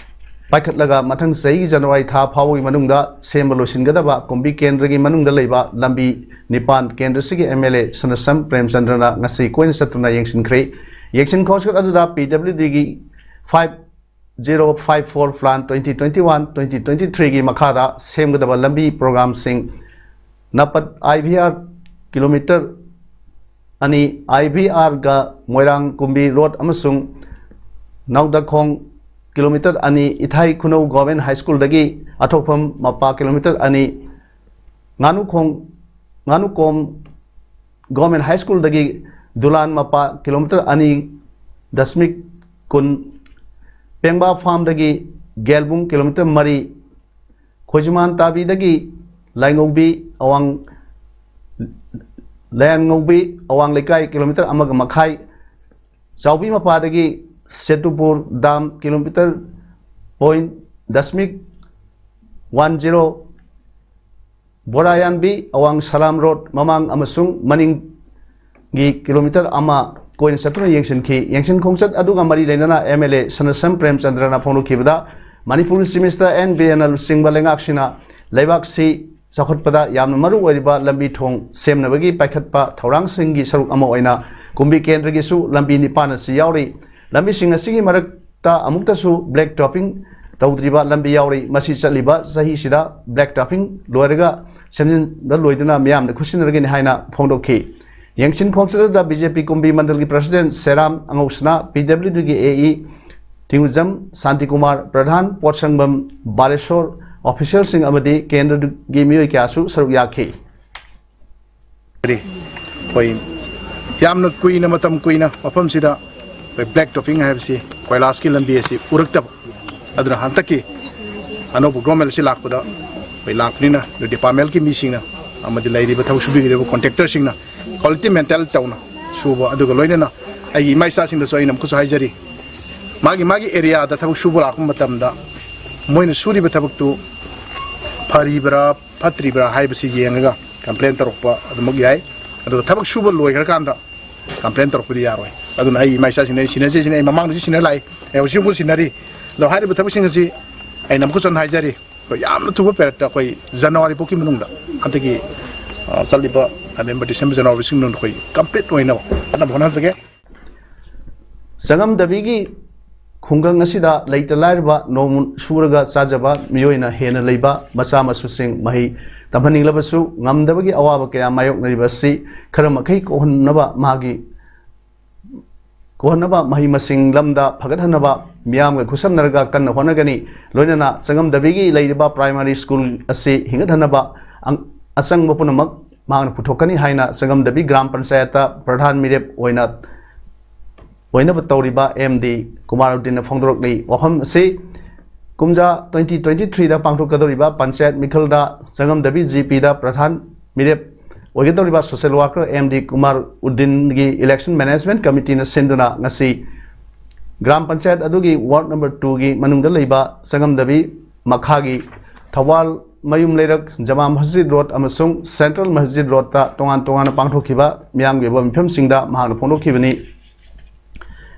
ꯄꯥꯏꯈꯠꯂꯒ ꯃꯊꯪ ꯆꯍꯤꯒꯤ ꯖꯅꯋꯥꯔꯤ ꯊꯥ ꯐꯥꯎꯕꯒꯤ ꯃꯅꯨꯡꯗ ꯁꯦꯝꯕ ꯂꯣꯏꯁꯤꯟꯒꯗꯕ ꯀꯨꯝꯕꯤ ꯀꯦꯟꯗ꯭ꯔꯒꯤ ꯃꯅꯨꯡꯗ ꯂꯩꯕ ꯂꯝꯕꯤ ꯅꯤꯄꯥꯟ ꯀꯦꯟꯗ꯭ꯔꯁꯤꯒꯤ M L A ꯁꯅꯥꯁꯝ ꯄ꯭ꯔꯦꯝꯆꯟꯗ꯭ꯔꯅ ꯉꯁꯤ ꯀꯣꯏꯅ ꯆꯠꯇꯨꯅ ꯌꯦꯡꯁꯤꯟꯈ꯭ꯔꯦ꯫ ꯌꯦꯡꯁꯤꯟ ꯈꯣꯠꯆꯠ ꯑꯗꯨꯗ P W Dꯒꯤ five zero five four plan twenty twenty-one twenty twenty-threeꯒꯤ ꯃꯈꯥꯗ ꯁꯦꯝꯒꯗꯕ ꯂꯝꯕꯤ programꯁꯤꯡ ꯅꯄꯠ I V R ꯀꯤꯂꯣꯃꯤꯇꯔ ꯑꯅꯤ, I V Rꯒ ꯃꯣꯏꯔꯥꯡ ꯀꯨꯝꯕꯤ ꯔꯣꯗ ꯑꯃꯁꯨꯡ ꯅꯧꯗꯈꯣꯡ ꯀꯤꯂꯣꯃꯤꯇꯔ ꯑꯅꯤ, ꯏꯊꯥꯏ ꯈꯨꯅꯧ ꯒꯣꯔꯃꯦꯟ ꯍꯥꯏ ꯁ꯭ꯀꯨꯜꯗꯒꯤ ꯑꯊꯣꯛꯐꯝ ꯃꯄꯥ ꯀꯤꯂꯣꯃꯤꯇꯔ ꯑꯅꯤ, ꯉꯥꯅꯨꯈꯣꯡ, ꯉꯥꯅꯨꯀꯣꯝ ꯒꯣꯔꯃꯦꯟ ꯍꯥꯏ ꯁ꯭ꯀꯨꯜꯗꯒꯤ ꯗꯨꯂꯥꯟ ꯃꯄꯥ ꯀꯤꯂꯣꯃꯤꯇꯔ ꯑꯅꯤ ꯗꯁꯃꯤꯛ ꯀꯨꯟ, ꯄꯦꯡꯕꯥ ꯐꯥꯝꯗꯒꯤ ꯒꯦꯜꯕꯨꯡ ꯀꯤꯂꯣꯃꯤꯇꯔ ꯃꯔꯤ, ꯈꯣꯏꯖꯨꯃꯥꯟ ꯇꯥꯕꯤꯗꯒꯤ ꯂꯥꯏꯉꯧꯕꯤ ꯑꯋꯥꯡ ꯂꯥꯏꯌꯥꯟꯉꯧꯕꯤ ꯑꯋꯥꯡ ꯂꯩꯀꯥꯏ ꯀꯤꯂꯣꯃꯤꯇꯔ ꯑꯃꯒ ꯃꯈꯥꯏ, ꯆꯥꯎꯕꯤ ꯃꯄꯥꯗꯒꯤ ꯁꯦꯇꯨꯄꯨꯔ ꯗꯥꯝ ꯀꯤꯂꯣꯃꯤꯇꯔ ꯄꯣꯏꯟ ꯗꯁꯃꯤꯛ ꯋꯥꯟ ꯖꯤꯔꯣ, ꯕꯣꯔꯥꯌꯥꯟꯕꯤ ꯑꯋꯥꯡ ꯁꯂꯥꯝ ꯔꯣꯗ ꯃꯃꯥꯡ ꯑꯃꯁꯨꯡ ꯃꯅꯤꯡꯒꯤ ꯀꯤꯂꯣꯃꯤꯇꯔ ꯑꯃ ꯀꯣꯏꯅ ꯆꯠꯇꯨꯅ ꯌꯦꯡꯁꯤꯟꯈꯤ꯫ ꯌꯦꯡꯁꯤꯟ ꯈꯣꯡꯆꯠ ꯑꯗꯨꯒ ꯃꯔꯤ ꯂꯩꯅꯅ ꯑꯦꯝ ꯑꯦꯜ ꯑꯦ ꯁꯅꯁꯝ ꯄ꯭ꯔꯦꯝꯆꯟꯗ꯭ꯔꯅ ꯐꯣꯡꯗꯣꯛꯈꯤꯕꯗ, ꯃꯅꯤꯄꯨꯔꯒꯤ ꯆꯤꯐ ꯃꯤꯅꯤꯁꯇꯔ ꯑꯦꯟ ꯕꯤꯔꯦꯟꯅ ꯂꯨꯆꯤꯡꯕ ꯂꯩꯉꯥꯛꯁꯤꯡꯅ ꯂꯩꯕꯥꯛꯁꯤ ꯆꯥꯎꯈꯠꯄꯗ ꯌꯥꯝꯅ ꯃꯔꯨ ꯑꯣꯏꯔꯤꯕ ꯂꯝꯕꯤ ꯊꯣꯡ ꯁꯦꯝꯅꯕꯒꯤ ꯄꯥꯏꯈꯠꯄ ꯊꯧꯔꯥꯡꯁꯤꯡꯒꯤ ꯁꯔꯨꯛ ꯑꯃ ꯑꯣꯏꯅ ꯀꯨꯝꯕꯤ ꯀꯦꯟꯗ꯭ꯔꯒꯤꯁꯨ ꯂꯝꯕꯤ ꯅꯤꯄꯥꯟ ꯑꯁꯤ ꯌꯥꯎꯔꯤ꯫ ꯂꯝꯕꯤꯁꯤꯡ ꯑꯁꯤꯒꯤ ꯃꯔꯛꯇ ꯑꯃꯨꯛꯇꯁꯨ ꯕ꯭ꯂꯦꯛ ꯇꯣꯞꯄꯤꯡ ꯇꯧꯗ꯭ꯔꯤꯕ ꯂꯝꯕꯤ ꯌꯥꯎꯔꯤ꯫ ꯃꯁꯤ ꯆꯠꯂꯤꯕ ꯆꯍꯤꯁꯤꯗ ꯕ꯭ꯂꯦꯛ ꯇꯣꯞꯄꯤꯡ ꯂꯣꯏꯔꯒ ꯁꯦꯝꯖꯤꯟꯕ ꯂꯣꯏꯗꯨꯅ ꯃꯤꯌꯥꯝꯗ ꯈꯨꯠꯁꯤꯟꯅꯔꯒꯅꯤ ꯍꯥꯏꯅ ꯐꯣꯡꯗꯣꯛꯈꯤ꯫ ꯌꯦꯡꯁꯤꯟ ꯈꯣꯡꯆꯠ ꯑꯗꯨꯗ ꯕꯤ ꯖꯦ ꯄꯤ ꯀꯨꯝꯕꯤ ꯃꯟꯗꯜꯒꯤ ꯄ꯭ꯔꯁꯤꯗꯦꯟ ꯁꯦꯔꯥꯝ ꯑꯉꯧꯁꯅꯥ, ꯄꯤ ꯗꯕ꯭ꯂꯤꯎ ꯗꯤꯒꯤ ꯑꯦ ꯏ ꯇꯤꯡꯎꯖꯝ ꯁꯥꯟꯇꯤꯀꯨꯃꯥꯔ ꯄ꯭ꯔꯙꯥꯟ, ꯄꯣꯠꯁꯪꯕꯝ ꯕꯥꯂꯦꯁꯣꯔ, ꯑꯣꯐꯤꯁꯤꯌꯦꯜꯁꯤꯡ ꯑꯃꯗꯤ ꯀꯦꯟꯗ꯭ꯔꯒꯤ ꯃꯤꯑꯣꯏ ꯀꯌꯥꯁꯨ ꯁꯔꯨꯛ ꯌꯥꯈꯤ꯫ ꯑꯩꯈꯣꯏ ꯌꯥꯝꯅ ꯀꯨꯏꯅ, ꯃꯇꯝ ꯀꯨꯏꯅ ꯃꯐꯝꯁꯤꯗ ꯑꯩꯈꯣꯏ ꯕ꯭ꯂꯦꯛ ꯇꯣꯞꯄꯤꯡ ꯍꯥꯏꯕꯁꯤ, ꯀꯣꯏꯂꯥꯁꯀꯤ ꯂꯝꯕꯤ ꯑꯁꯤ ꯎꯔꯛꯇꯕ꯫ ꯑꯗꯨꯅ ꯍꯟꯗꯛꯀꯤ ꯑꯅꯧꯕ ꯒꯣꯔꯃꯦꯟ ꯑꯁꯤ ꯂꯥꯛꯄꯗ, ꯑꯩꯈꯣꯏ ꯂꯥꯛꯄꯅꯤꯅ, ꯗꯤꯄꯥꯔꯠꯃꯦꯟꯒꯤ ꯃꯤꯁꯤꯡꯅ ꯑꯃꯗꯤ ꯂꯩꯔꯤꯕ ꯊꯕꯛ ꯁꯨꯕꯤꯒꯗꯕ ꯀꯣꯟꯇ꯭ꯔꯦꯛꯇꯔꯁꯤꯡꯅ ꯀ꯭ꯋꯥꯂꯤꯇꯤ ꯃꯦꯟꯇꯦꯟ ꯇꯧꯅ ꯁꯨꯕ, ꯑꯗꯨꯒ ꯂꯣꯏꯅꯅ ꯑꯩꯒꯤ ꯏꯃꯥ ꯏꯆꯥꯁꯤꯡꯗꯁꯨ ꯑꯩꯅ ꯑꯃꯨꯛꯀꯁꯨ ꯍꯥꯏꯖꯔꯤ, ꯃꯥꯒꯤ ꯃꯥꯒꯤ ꯑꯦꯔꯤꯌꯥꯗ ꯊꯕꯛ ꯁꯨꯕ ꯂꯥꯛꯄ ꯃꯇꯝꯗ ꯃꯣꯏꯅ ꯁꯨꯔꯤꯕ ꯊꯕꯛꯇꯨ ꯐꯔꯤꯕ꯭ꯔꯥ ꯐꯠꯇ꯭ꯔꯤꯕ꯭ꯔꯥ ꯍꯥꯏꯕꯁꯤ ꯌꯦꯡꯉꯒ ꯀꯝꯄ꯭ꯂꯦꯟ ꯇꯧꯔꯛꯄ ꯑꯗꯨꯃꯛ ꯌꯥꯏ꯫ ꯑꯗꯨꯒ ꯊꯕꯛ ꯁꯨꯕ ꯂꯣꯏꯈ꯭ꯔꯀꯥꯟꯗ ꯀꯝꯄ꯭ꯂꯦꯟ ꯇꯧꯔꯛꯄꯗꯤ ꯌꯥꯔꯣꯏ꯫ ꯑꯗꯨꯅ ꯑꯩ ꯏꯃꯥ ꯏꯆꯥꯁꯤꯡꯅ ꯑꯩ ꯁꯤꯟꯅꯖꯩꯁꯤꯅ, ꯑꯩ ꯃꯃꯥꯡꯗꯁꯨ ꯁꯤꯟꯅ ꯂꯥꯛꯏ, ꯑꯩ ꯍꯧꯖꯤꯛ ꯑꯃꯨꯛ ꯁꯤꯟꯅꯔꯤ꯫ ꯑꯗꯣ ꯍꯥꯏꯔꯤꯕ ꯊꯕꯛꯁꯤꯡ ꯑꯁꯤ ꯑꯩꯅ ꯑꯃꯨꯛꯀꯁꯨ ꯍꯟꯅ ꯍꯥꯏꯖꯔꯤ, ꯑꯩꯈꯣꯏ ꯌꯥꯝꯅ ꯊꯨꯕ ꯄꯦꯔꯠꯇ ꯑꯩꯈꯣꯏ ꯖꯅꯋꯥꯔꯤ ꯐꯥꯎꯒꯤ ꯃꯅꯨꯡꯗ, ꯍꯟꯗꯛꯀꯤ ꯑ, ꯆꯠꯂꯤꯕ ꯅꯕꯦꯝꯕꯔ, ꯗꯤꯁꯦꯝꯕꯔ, ꯖꯅꯋꯥꯔꯤꯁꯤꯡ ꯃꯅꯨꯡꯗ ꯑꯩꯈꯣꯏ ꯀꯝꯄ꯭ꯂꯤꯠ ꯑꯣꯏꯅꯕ ꯀꯟꯅ ꯍꯣꯠꯅꯖꯒꯦ꯫ ꯆꯉꯝꯗꯕꯤꯒꯤ ꯈꯨꯡꯒꯪ ꯑꯁꯤꯗ ꯂꯩꯇ ꯂꯥꯏꯔꯕ, ꯅꯣꯡꯃ ꯁꯨꯔꯒ ꯆꯥꯖꯕ ꯃꯤꯑꯣꯏꯅ ꯍꯦꯟꯅ ꯂꯩꯕ ꯃꯆꯥ ꯃꯁꯨꯁꯤꯡ ꯃꯍꯩ ꯇꯝꯍꯟꯅꯤꯡꯂꯕꯁꯨ ꯉꯝꯗꯕꯒꯤ ꯑꯋꯥꯕ ꯀꯌꯥ ꯃꯥꯌꯣꯛꯅꯔꯤꯕ ꯑꯁꯤ ꯈꯔ ꯃꯈꯩ ꯀꯣꯛꯍꯟꯅꯕ ꯃꯥꯒꯤ ꯀꯣꯟꯅꯕ ꯃꯍꯩ ꯃꯁꯤꯡ ꯂꯝꯗ ꯐꯒꯠꯍꯟꯅꯕ ꯃꯤꯌꯥꯝꯒ ꯈꯨꯠꯁꯝꯅꯔꯒ ꯀꯟꯅ ꯍꯣꯠꯅꯒꯅꯤ꯫ ꯂꯣꯏꯅꯅ ꯆꯉꯝꯗꯕꯤꯒꯤ ꯂꯩꯔꯤꯕ ꯄ꯭ꯔꯥꯏꯃꯥꯔꯤ ꯁ꯭ꯀꯨꯜ ꯑꯁꯤ ꯍꯤꯡꯒꯠꯍꯟꯅꯕ ꯑꯪ-, ꯑꯆꯪꯕ ꯄꯨꯝꯅꯃꯛ ꯃꯍꯥꯛꯅ ꯄꯨꯊꯣꯛꯀꯅꯤ ꯍꯥꯏꯅ ꯆꯉꯝꯗꯕꯤ ꯒ꯭ꯔꯥꯝ ꯄꯟꯆꯥꯌꯠꯇ ꯄ꯭ꯔꯙꯥꯟ ꯃꯤꯔꯦꯞ ꯑꯣꯏꯅ, ꯑꯣꯏꯅꯕ ꯇꯧꯔꯤꯕ ꯑꯦꯝ ꯗꯤ ꯀꯨꯃꯥꯔꯨꯗꯤꯟꯅ ꯐꯣꯡꯗꯣꯔꯛꯂꯤ꯫ ꯋꯥꯐꯝ ꯑꯁꯤ ꯀꯨꯝꯖꯥ ꯇ꯭ꯋꯦꯟꯇꯤ ꯇ꯭ꯋꯦꯟꯇꯤ ꯊ꯭ꯔꯤꯗ ꯄꯥꯡꯊꯣꯛꯀꯗꯧꯔꯤꯕ ꯄꯟꯆꯥꯌꯠ ꯃꯤꯈꯜꯗ ꯆꯪꯉꯝꯗꯕꯤ ꯖꯤ ꯄꯤꯗ ꯄ꯭ꯔꯙꯥꯟ ꯃꯤꯔꯦꯞ ꯑꯣꯏꯒꯗꯧꯔꯤꯕ social worker M D Kumar ꯎꯗꯤꯟꯒꯤ ꯏꯂꯦꯛꯁꯟ ꯃꯦꯅꯦꯖꯃꯦꯟ ꯀꯃꯤꯇꯤꯅ ꯁꯤꯟꯗꯨꯅ ꯉꯁꯤ ꯒ꯭ꯔꯥꯝ ꯄꯟꯆꯥꯌꯠ ꯑꯗꯨꯒꯤ ꯋꯥꯔꯗ ꯅꯝꯕꯔ ꯇꯨꯒꯤ ꯃꯅꯨꯡꯗ ꯂꯩꯕ ꯆꯪꯉꯝꯗꯕꯤ ꯃꯈꯥꯒꯤ ꯊꯧꯕꯥꯜ ꯃꯌꯨꯝ ꯂꯩꯔꯛ ꯖꯃꯥ ꯃꯁꯖꯤꯗ ꯔꯣꯗ ꯑꯃꯁꯨꯡ ꯁꯦꯟꯇ꯭ꯔꯦꯜ ꯃꯁꯖꯤꯗ ꯔꯣꯗꯇ ꯇꯣꯉꯥꯟ ꯇꯣꯉꯥꯟꯅ ꯄꯥꯡꯊꯣꯛꯈꯤꯕ ꯃꯤꯌꯥꯝꯒꯤ ꯑꯣꯏꯕ ꯃꯤꯐꯝꯁꯤꯡꯗ ꯃꯍꯥꯛꯅ ꯐꯣꯡꯗꯣꯛꯈꯤꯕꯅꯤ꯫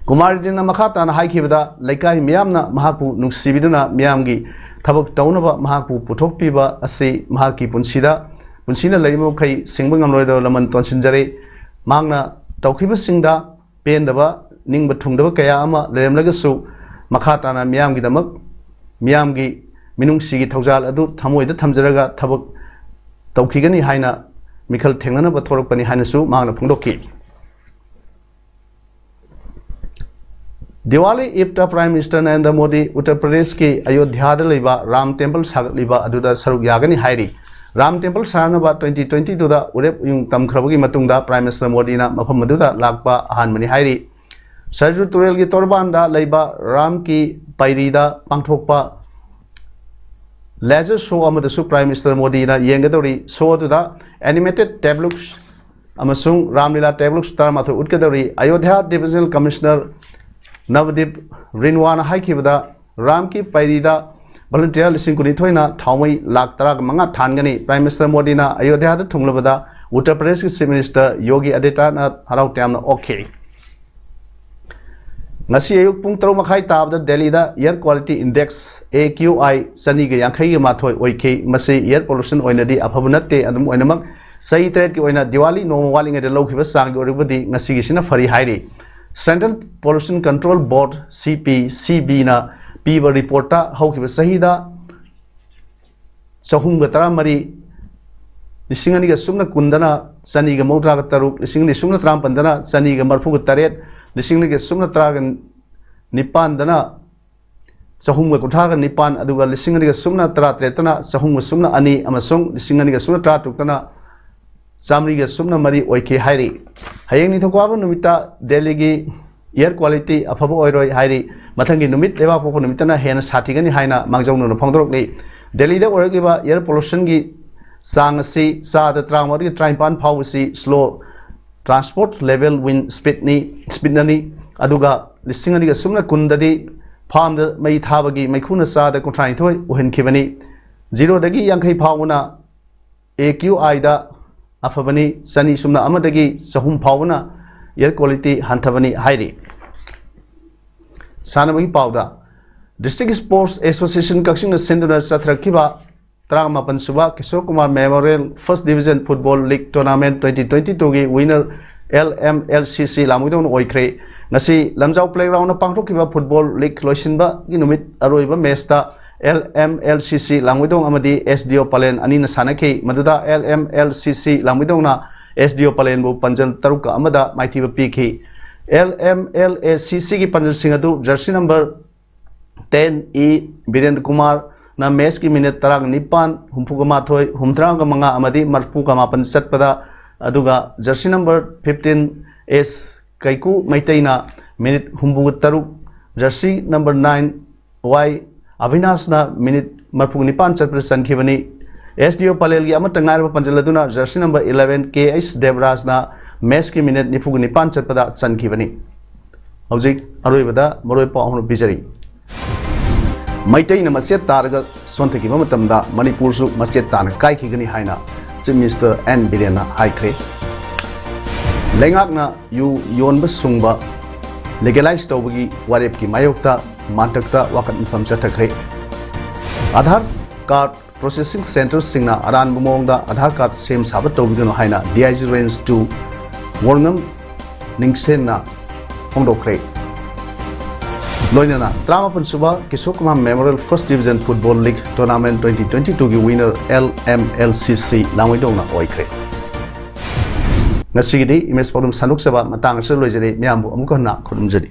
ꯀꯨꯃꯥꯔ ꯎꯗꯤꯟꯅ ꯃꯈꯥ ꯇꯥꯅ ꯍꯥꯏꯈꯤꯕꯗ, ꯂꯩꯀꯥꯏ ꯃꯤꯌꯥꯝꯅ ꯃꯍꯥꯛꯄꯨ ꯅꯨꯡꯁꯤꯕꯤꯗꯨꯅ ꯃꯤꯌꯥꯝꯒꯤ ꯊꯕꯛ ꯇꯧꯅꯕ ꯃꯍꯥꯛꯄꯨ ꯄꯨꯊꯣꯛꯄꯤꯕ ꯑꯁꯤ ꯃꯍꯥꯛꯀꯤ ꯄꯨꯟꯁꯤꯗ, ꯄꯨꯟꯁꯤꯅ ꯂꯩꯔꯤꯕ ꯃꯈꯩ ꯁꯤꯡꯕ ꯉꯝꯂꯣꯏꯗꯕ ꯂꯃꯟ ꯇꯣꯟꯁꯤꯟꯖꯔꯦ꯫ ꯃꯍꯥꯛꯅ ꯇꯧꯈꯤꯕꯁꯤꯡꯗ ꯄꯦꯟꯗꯕ, ꯅꯤꯡꯕ ꯊꯨꯡꯗꯕ ꯀꯌꯥ ꯑꯃ ꯂꯩꯔꯝꯂꯒꯁꯨ, ꯃꯈꯥ ꯇꯥꯅ ꯃꯤꯌꯥꯝꯒꯤꯗꯃꯛ, ꯃꯤꯌꯥꯝꯒꯤ ꯃꯤꯅꯨꯡꯁꯤꯒꯤ ꯊꯧꯖꯥꯜ ꯑꯗꯨ ꯊꯃꯣꯏꯗ ꯊꯝꯖꯔꯒ ꯊꯕꯛ ꯇꯧꯈꯤꯒꯅꯤ ꯍꯥꯏꯅ ꯃꯤꯈꯜ ꯊꯦꯡꯅꯅꯕ ꯊꯣꯛꯂꯛꯄꯅꯤ ꯍꯥꯏꯅꯁꯨ ꯃꯍꯥꯛꯅ ꯐꯣꯡꯗꯣꯛꯈꯤ꯫ ꯗꯤꯋꯥꯂꯤ ꯏꯚꯇ ꯄ꯭ꯔꯥꯏꯝ ꯃꯤꯅꯤꯁꯇꯔ ꯅꯔꯦꯟꯗ꯭ꯔ ꯃꯣꯗꯤ ꯎꯠꯇꯔ ꯄ꯭ꯔꯗꯦꯁꯀꯤ ꯑꯌꯣꯙ꯭ꯌꯥꯗ ꯂꯩꯕ ꯔꯥꯝ ꯇꯦꯝꯄꯜ ꯁꯥꯒꯠꯂꯤꯕ ꯑꯗꯨꯗ ꯁꯔꯨꯛ ꯌꯥꯒꯅꯤ ꯍꯥꯏꯔꯤ꯫ ꯔꯥꯝ ꯇꯦꯝꯄꯜ ꯁꯥꯅꯕ ꯇ꯭ꯋꯦꯟꯇꯤ ꯇ꯭ꯋꯦꯟꯇꯤ ꯇꯨꯗ ꯎꯔꯦꯞ ꯎꯌꯨꯡ ꯇꯝꯈ꯭ꯔꯕꯒꯤ ꯃꯇꯨꯡꯗ ꯄ꯭ꯔꯥꯏꯝ ꯃꯤꯅꯤꯁꯇꯔ ꯃꯣꯗꯤꯅ ꯃꯐꯝ ꯑꯗꯨꯗ ꯂꯥꯛꯄ ꯑꯍꯥꯟꯕꯅꯤ ꯍꯥꯏꯔꯤ꯫ ꯁꯔꯖꯨ ꯇꯨꯔꯦꯜꯒꯤ ꯇꯣꯔꯕꯥꯟꯗ ꯂꯩꯕ ꯔꯥꯝ ꯀꯤ ꯄꯩꯔꯤꯗ ꯄꯥꯡꯊꯣꯛꯄ ꯂꯦꯖꯔ ꯁꯣ ꯑꯃꯗꯁꯨ ꯄ꯭ꯔꯥꯏꯝ ꯃꯤꯅꯤꯁꯇꯔ ꯃꯣꯗꯤꯅ ꯌꯦꯡꯒꯗꯧꯔꯤ꯫ ꯁꯣ ꯑꯗꯨꯗ ꯑꯦꯅꯤꯃꯦꯇꯦꯗ ꯇꯦꯕ꯭ꯂꯨꯛꯁ ꯑꯃꯁꯨꯡ ꯔꯥꯝꯂꯤꯂꯥ ꯇꯦꯕ꯭ꯂꯨꯛꯁ ꯇꯔꯥꯃꯥꯊꯣꯏ ꯎꯠꯀꯗꯧꯔꯤ꯫ ꯑꯌꯣꯙ꯭ꯌꯥ ꯗꯤꯕꯤꯖꯅꯦꯜ ꯀꯃꯤꯁꯅꯔ ꯅꯕꯗꯤꯞ ꯔꯤꯟꯋꯥꯅ ꯍꯥꯏꯈꯤꯕꯗ, ꯔꯥꯝ ꯀꯤ ꯄꯩꯔꯤꯗ ꯚꯣꯂꯨꯟꯇꯤꯌꯔ ꯂꯤꯁꯤꯡ ꯀꯨꯟꯅꯤꯊꯣꯏꯅ ꯊꯥꯎꯃꯩ ꯂꯥꯈ ꯇꯔꯥꯒ ꯃꯉꯥ ꯊꯥꯟꯒꯅꯤ꯫ ꯄ꯭ꯔꯥꯏꯝ ꯃꯤꯅꯤꯁꯇꯔ ꯃꯣꯗꯤꯅ ꯑꯌꯣꯙ꯭ꯌꯥꯗ ꯊꯨꯡꯂꯕꯗ ꯎꯠꯇꯔ ꯄ꯭ꯔꯗꯦꯁꯀꯤ ꯆꯤꯐ ꯃꯤꯅꯤꯁꯇꯔ ꯌꯣꯒꯤ ꯑꯗꯤꯇ꯭ꯌꯅꯥꯊ ꯍꯔꯥꯎ ꯇꯌꯥꯝꯅ ꯑꯣꯛꯈꯤ꯫ ꯉꯁꯤ ꯑꯌꯨꯛ ꯄꯨꯡ ꯇꯔꯨꯛ ꯃꯈꯥꯏ ꯇꯥꯕꯗ ꯗꯦꯜꯂꯤꯗ ꯑꯦꯌꯔ ꯀ꯭ꯋꯥꯂꯤꯇꯤ ꯏꯟꯗꯦꯛꯁ, ꯑꯦ ꯀ꯭ꯌꯨ ꯑꯥꯏ, ꯆꯅꯤꯒ ꯌꯥꯡꯈꯩꯒ ꯃꯥꯊꯣꯏ ꯑꯣꯏꯈꯤ꯫ ꯃꯁꯤ ꯑꯦꯌꯔ ꯄꯣꯂꯨꯁꯟ ꯑꯣꯏꯅꯗꯤ ꯑꯐꯕ ꯅꯠꯇꯦ꯫ ꯑꯗꯨꯝ ꯑꯣꯏꯅꯃꯛ, ꯆꯍꯤ ꯇꯔꯦꯠꯀꯤ ꯑꯣꯏꯅ ꯗꯤꯋꯥꯂꯤ ꯅꯣꯡꯃ ꯋꯥꯠꯂꯤꯉꯩꯗ ꯂꯧꯈꯤꯕ ꯆꯥꯡꯒꯤ ꯑꯣꯏꯔꯒꯗꯤ ꯉꯁꯤꯒꯤꯁꯤꯅ ꯐꯔꯤ ꯍꯥꯏꯔꯤ꯫ ꯁꯦꯟꯇ꯭ꯔꯦꯜ ꯄꯣꯂꯨꯁꯟ ꯀꯟꯇ꯭ꯔꯣꯜ ꯕꯣꯔꯗ, ꯁꯤ ꯄꯤ ꯁꯤ ꯕꯤꯅ ꯄꯤꯕ ꯔꯤꯄꯣꯔꯠꯇ ꯍꯧꯈꯤꯕ ꯆꯍꯤꯗ ꯆꯍꯨꯝꯒ ꯇꯔꯥꯃꯔꯤ, ꯂꯤꯁꯤꯡ ꯑꯅꯤꯒ ꯁꯨꯞꯅ ꯀꯨꯟꯗꯅ ꯆꯅꯤꯒ ꯃꯧꯗ꯭ꯔꯥꯒ ꯇꯔꯨꯛ, ꯂꯤꯁꯤꯡ ꯑꯅꯤ ꯁꯨꯞꯅ ꯇꯔꯥꯃꯥꯄꯟꯗꯅ ꯆꯅꯤꯒ ꯃꯔꯐꯨꯒ ꯇꯔꯦꯠ, ꯂꯤꯁꯤꯡ ꯑꯅꯤꯒ ꯁꯨꯞꯅ ꯇꯔꯥꯒ ꯅꯤꯄꯥꯟꯗꯅ ꯆꯍꯨꯝꯒ ꯀꯨꯟꯊ꯭ꯔꯥꯒ ꯅꯤꯄꯥꯟ, ꯑꯗꯨꯒ ꯂꯤꯁꯤꯡ ꯑꯅꯤꯒ ꯁꯨꯞꯅ ꯇꯔꯥꯇꯔꯦꯠꯇꯅ ꯆꯍꯨꯝꯒ ꯁꯨꯞꯅ ꯑꯅꯤ ꯑꯃꯁꯨꯡ ꯂꯤꯁꯤꯡ ꯑꯅꯤꯒ ꯁꯨꯞꯅ ꯇꯔꯥꯇꯔꯨꯛꯇꯅ ꯆꯥꯃꯔꯤꯒ ꯁꯨꯞꯅ ꯃꯔꯤ ꯑꯣꯏꯈꯤ ꯍꯥꯏꯔꯤ꯫ ꯍꯌꯦꯡ ꯅꯤꯡꯊꯧꯀꯥꯕ ꯅꯨꯃꯤꯠꯇ ꯗꯦꯜꯂꯤꯒꯤ air quality ꯑꯐꯕ ꯑꯣꯏꯔꯣꯏ ꯍꯥꯏꯔꯤ꯫ ꯃꯊꯪꯒꯤ ꯅꯨꯃꯤꯠ ꯂꯩꯕꯥꯛ ꯄꯣꯛꯄ ꯅꯨꯃꯤꯠꯇꯅ ꯍꯦꯟꯅ ꯁꯥꯊꯤꯒꯅꯤ ꯍꯥꯏꯅ ꯃꯥꯡꯖꯧꯅꯅ ꯐꯣꯡꯗꯣꯔꯛꯂꯤ꯫ ꯗꯦꯜꯂꯤꯗ ꯑꯣꯏꯔꯛꯂꯤꯕ air pollutionꯒꯤ ꯆꯥꯡ ꯑꯁꯤ ꯆꯥꯗ ꯇꯔꯥꯃꯉꯥꯗꯒꯤ ꯇꯔꯥꯅꯤꯄꯥꯟ ꯐꯥꯎꯕꯁꯤ slow transport level wind speedꯅꯤ, speedꯅꯅꯤ꯫ ꯑꯗꯨꯒ ꯂꯤꯁꯤꯡ ꯑꯅꯤꯒ ꯁꯨꯞꯅ ꯀꯨꯟꯗꯗꯤ farmꯗ ꯃꯩ ꯊꯥꯕꯒꯤ ꯃꯩꯈꯨꯅ ꯆꯥꯗ ꯀꯨꯟꯊ꯭ꯔꯥꯅꯤꯊꯣꯏ ꯑꯣꯏꯍꯟꯈꯤꯕꯅꯤ꯫ Zeroꯗꯒꯤ ꯌꯥꯡꯈꯩ ꯐꯥꯎꯕꯅ AQIꯗ ꯑꯐꯕꯅꯤ, ꯆꯅꯤ ꯁꯨꯞꯅ ꯑꯃꯗꯒꯤ ꯆꯍꯨꯝ ꯐꯥꯎꯕꯅ air quality ꯍꯟꯊꯕꯅꯤ ꯍꯥꯏꯔꯤ꯫ ꯁꯥꯟꯅꯕꯒꯤ ꯄꯥꯎꯗ, District Sports Association ꯀꯛꯆꯤꯡꯅ ꯁꯤꯟꯗꯨꯅ ꯆꯠꯊꯔꯛꯈꯤꯕ ꯇꯔꯥꯃꯥꯄꯟ ꯁꯨꯕ Kishore Kumar Memorial First Division Football League Tournament twenty twenty twoꯒꯤ winner LMLCC ꯂꯥꯡꯃꯩꯗꯣꯡꯅ ꯑꯣꯏꯈ꯭ꯔꯦ꯫ ꯉꯁꯤ ꯂꯝꯖꯥꯎ playgroundꯗ ꯄꯥꯡꯊꯣꯛꯈꯤꯕ football league ꯂꯣꯏꯁꯤꯟꯕꯒꯤ ꯅꯨꯃꯤꯠ ꯑꯔꯣꯏꯕ matchꯇ LMLCC ꯂꯥꯡꯃꯩꯗꯣꯡ ꯑꯃꯗꯤ SDO ꯄꯂꯦꯟ ꯑꯅꯤꯅ ꯁꯥꯟꯅꯈꯤ꯫ ꯃꯗꯨꯗ LMLCC ꯂꯥꯡꯃꯩꯗꯣꯡꯅ SDO ꯄꯂꯦꯟꯕꯨ ꯄꯥꯟꯖꯜ ꯇꯔꯨꯛꯀ ꯑꯃꯗ ꯃꯥꯏꯊꯤꯕ ꯄꯤꯈꯤ꯫ LMLACCꯒꯤ ꯄꯥꯟꯖꯜꯁꯤꯡ ꯑꯗꯨ jersey number ten E Biren ꯀꯨꯃꯥꯔꯅ matchꯀꯤ minute ꯇꯔꯥꯅꯤꯄꯥꯟ, ꯍꯨꯝꯐꯨꯒ ꯃꯥꯊꯣꯏ, ꯍꯨꯝꯗ꯭ꯔꯥꯒ ꯃꯉꯥ ꯑꯃꯗꯤ ꯃꯔꯤꯐꯨꯒ ꯃꯥꯄꯟ ꯆꯠꯄꯗ, ꯑꯗꯨꯒ jersey number fifteen S ꯀꯩꯀꯨ ꯃꯩꯇꯩꯅ minute ꯍꯨꯝꯐꯨꯒ ꯇꯔꯨꯛ, jersey number nine Y ꯑꯚꯤꯅꯥꯁꯅ minute ꯃꯔꯤꯐꯨꯒ ꯅꯤꯄꯥꯟ ꯆꯠꯄꯗ ꯆꯟꯈꯤꯕꯅꯤ꯫ SDO ꯄꯂꯦꯜꯒꯤ ꯑꯃꯠꯇ ꯉꯥꯏꯔꯕ ꯄꯥꯟꯖꯜ ꯑꯗꯨꯅ jersey number eleven K H ꯗꯦꯕꯔꯥꯖꯅ matchꯀꯤ minute ꯅꯤꯐꯨꯒ ꯅꯤꯄꯥꯟ ꯆꯠꯄꯗ ꯆꯟꯈꯤꯕꯅꯤ꯫ ꯍꯧꯖꯤꯛ ꯑꯔꯣꯏꯕꯗ ꯃꯔꯨꯑꯣꯏꯕ ꯄꯥꯎ ꯑꯃ ꯄꯤꯖꯔꯤ꯫ ꯃꯩꯇꯩꯅ ꯃꯆꯦꯠ ꯇꯥꯔꯒ ꯁꯣꯟꯊꯈꯤꯕ ꯃꯇꯝꯗ ꯃꯅꯤꯄꯨꯔꯁꯨ ꯃꯆꯦꯠ ꯇꯥꯅ ꯀꯥꯏꯈꯤꯒꯅꯤ ꯍꯥꯏꯅ Chief Minister N ꯕꯤꯔꯦꯟꯅ ꯍꯥꯏꯈ꯭ꯔꯦ꯫ ꯂꯩꯉꯥꯛꯅ ꯌꯨ ꯌꯣꯟꯕ ꯁꯨꯡꯕ legalize ꯇꯧꯕꯒꯤ ꯋꯥꯔꯦꯞꯀꯤ ꯃꯥꯌꯣꯛꯇ ꯃꯥꯟꯇꯛꯇ ꯋꯥꯀꯠ ꯃꯤꯐꯝ ꯆꯠꯊꯈ꯭ꯔꯦ꯫ Aadhaar card processing centreꯁꯤꯡꯅ ꯑꯔꯥꯟꯕ ꯃꯑꯣꯡꯗ Aadhaar card ꯁꯦꯝ ꯁꯥꯕ ꯇꯧꯕꯤꯒꯅꯨ ꯍꯥꯏꯅ DIG Range two ꯋꯣꯔꯉꯝ ꯅꯤꯡꯁꯦꯟꯅ ꯐꯣꯡꯗꯣꯛꯈ꯭ꯔꯦ꯫ ꯂꯣꯏꯅꯅ ꯇꯔꯥꯃꯥꯄꯟ ꯁꯨꯕ Kishore Kumar Memorial First Division Football League Tournament twenty twenty twoꯒꯤ winner LMLCC ꯂꯥꯡꯃꯩꯗꯣꯡꯅ ꯑꯣꯏꯈ꯭ꯔꯦ꯫ ꯉꯁꯤꯒꯤꯗꯤ ꯏꯃꯦꯖ ꯄꯥꯎꯗꯝ ꯁꯟꯗꯣꯛꯆꯕ ꯃꯇꯥꯡ ꯑꯁꯤꯗ ꯂꯣꯏꯖꯔꯦ꯫ ꯃꯌꯥꯝꯕꯨ ꯑꯃꯨꯛ ꯍꯟꯅ ꯈꯨꯔꯨꯝꯖꯔꯤ꯫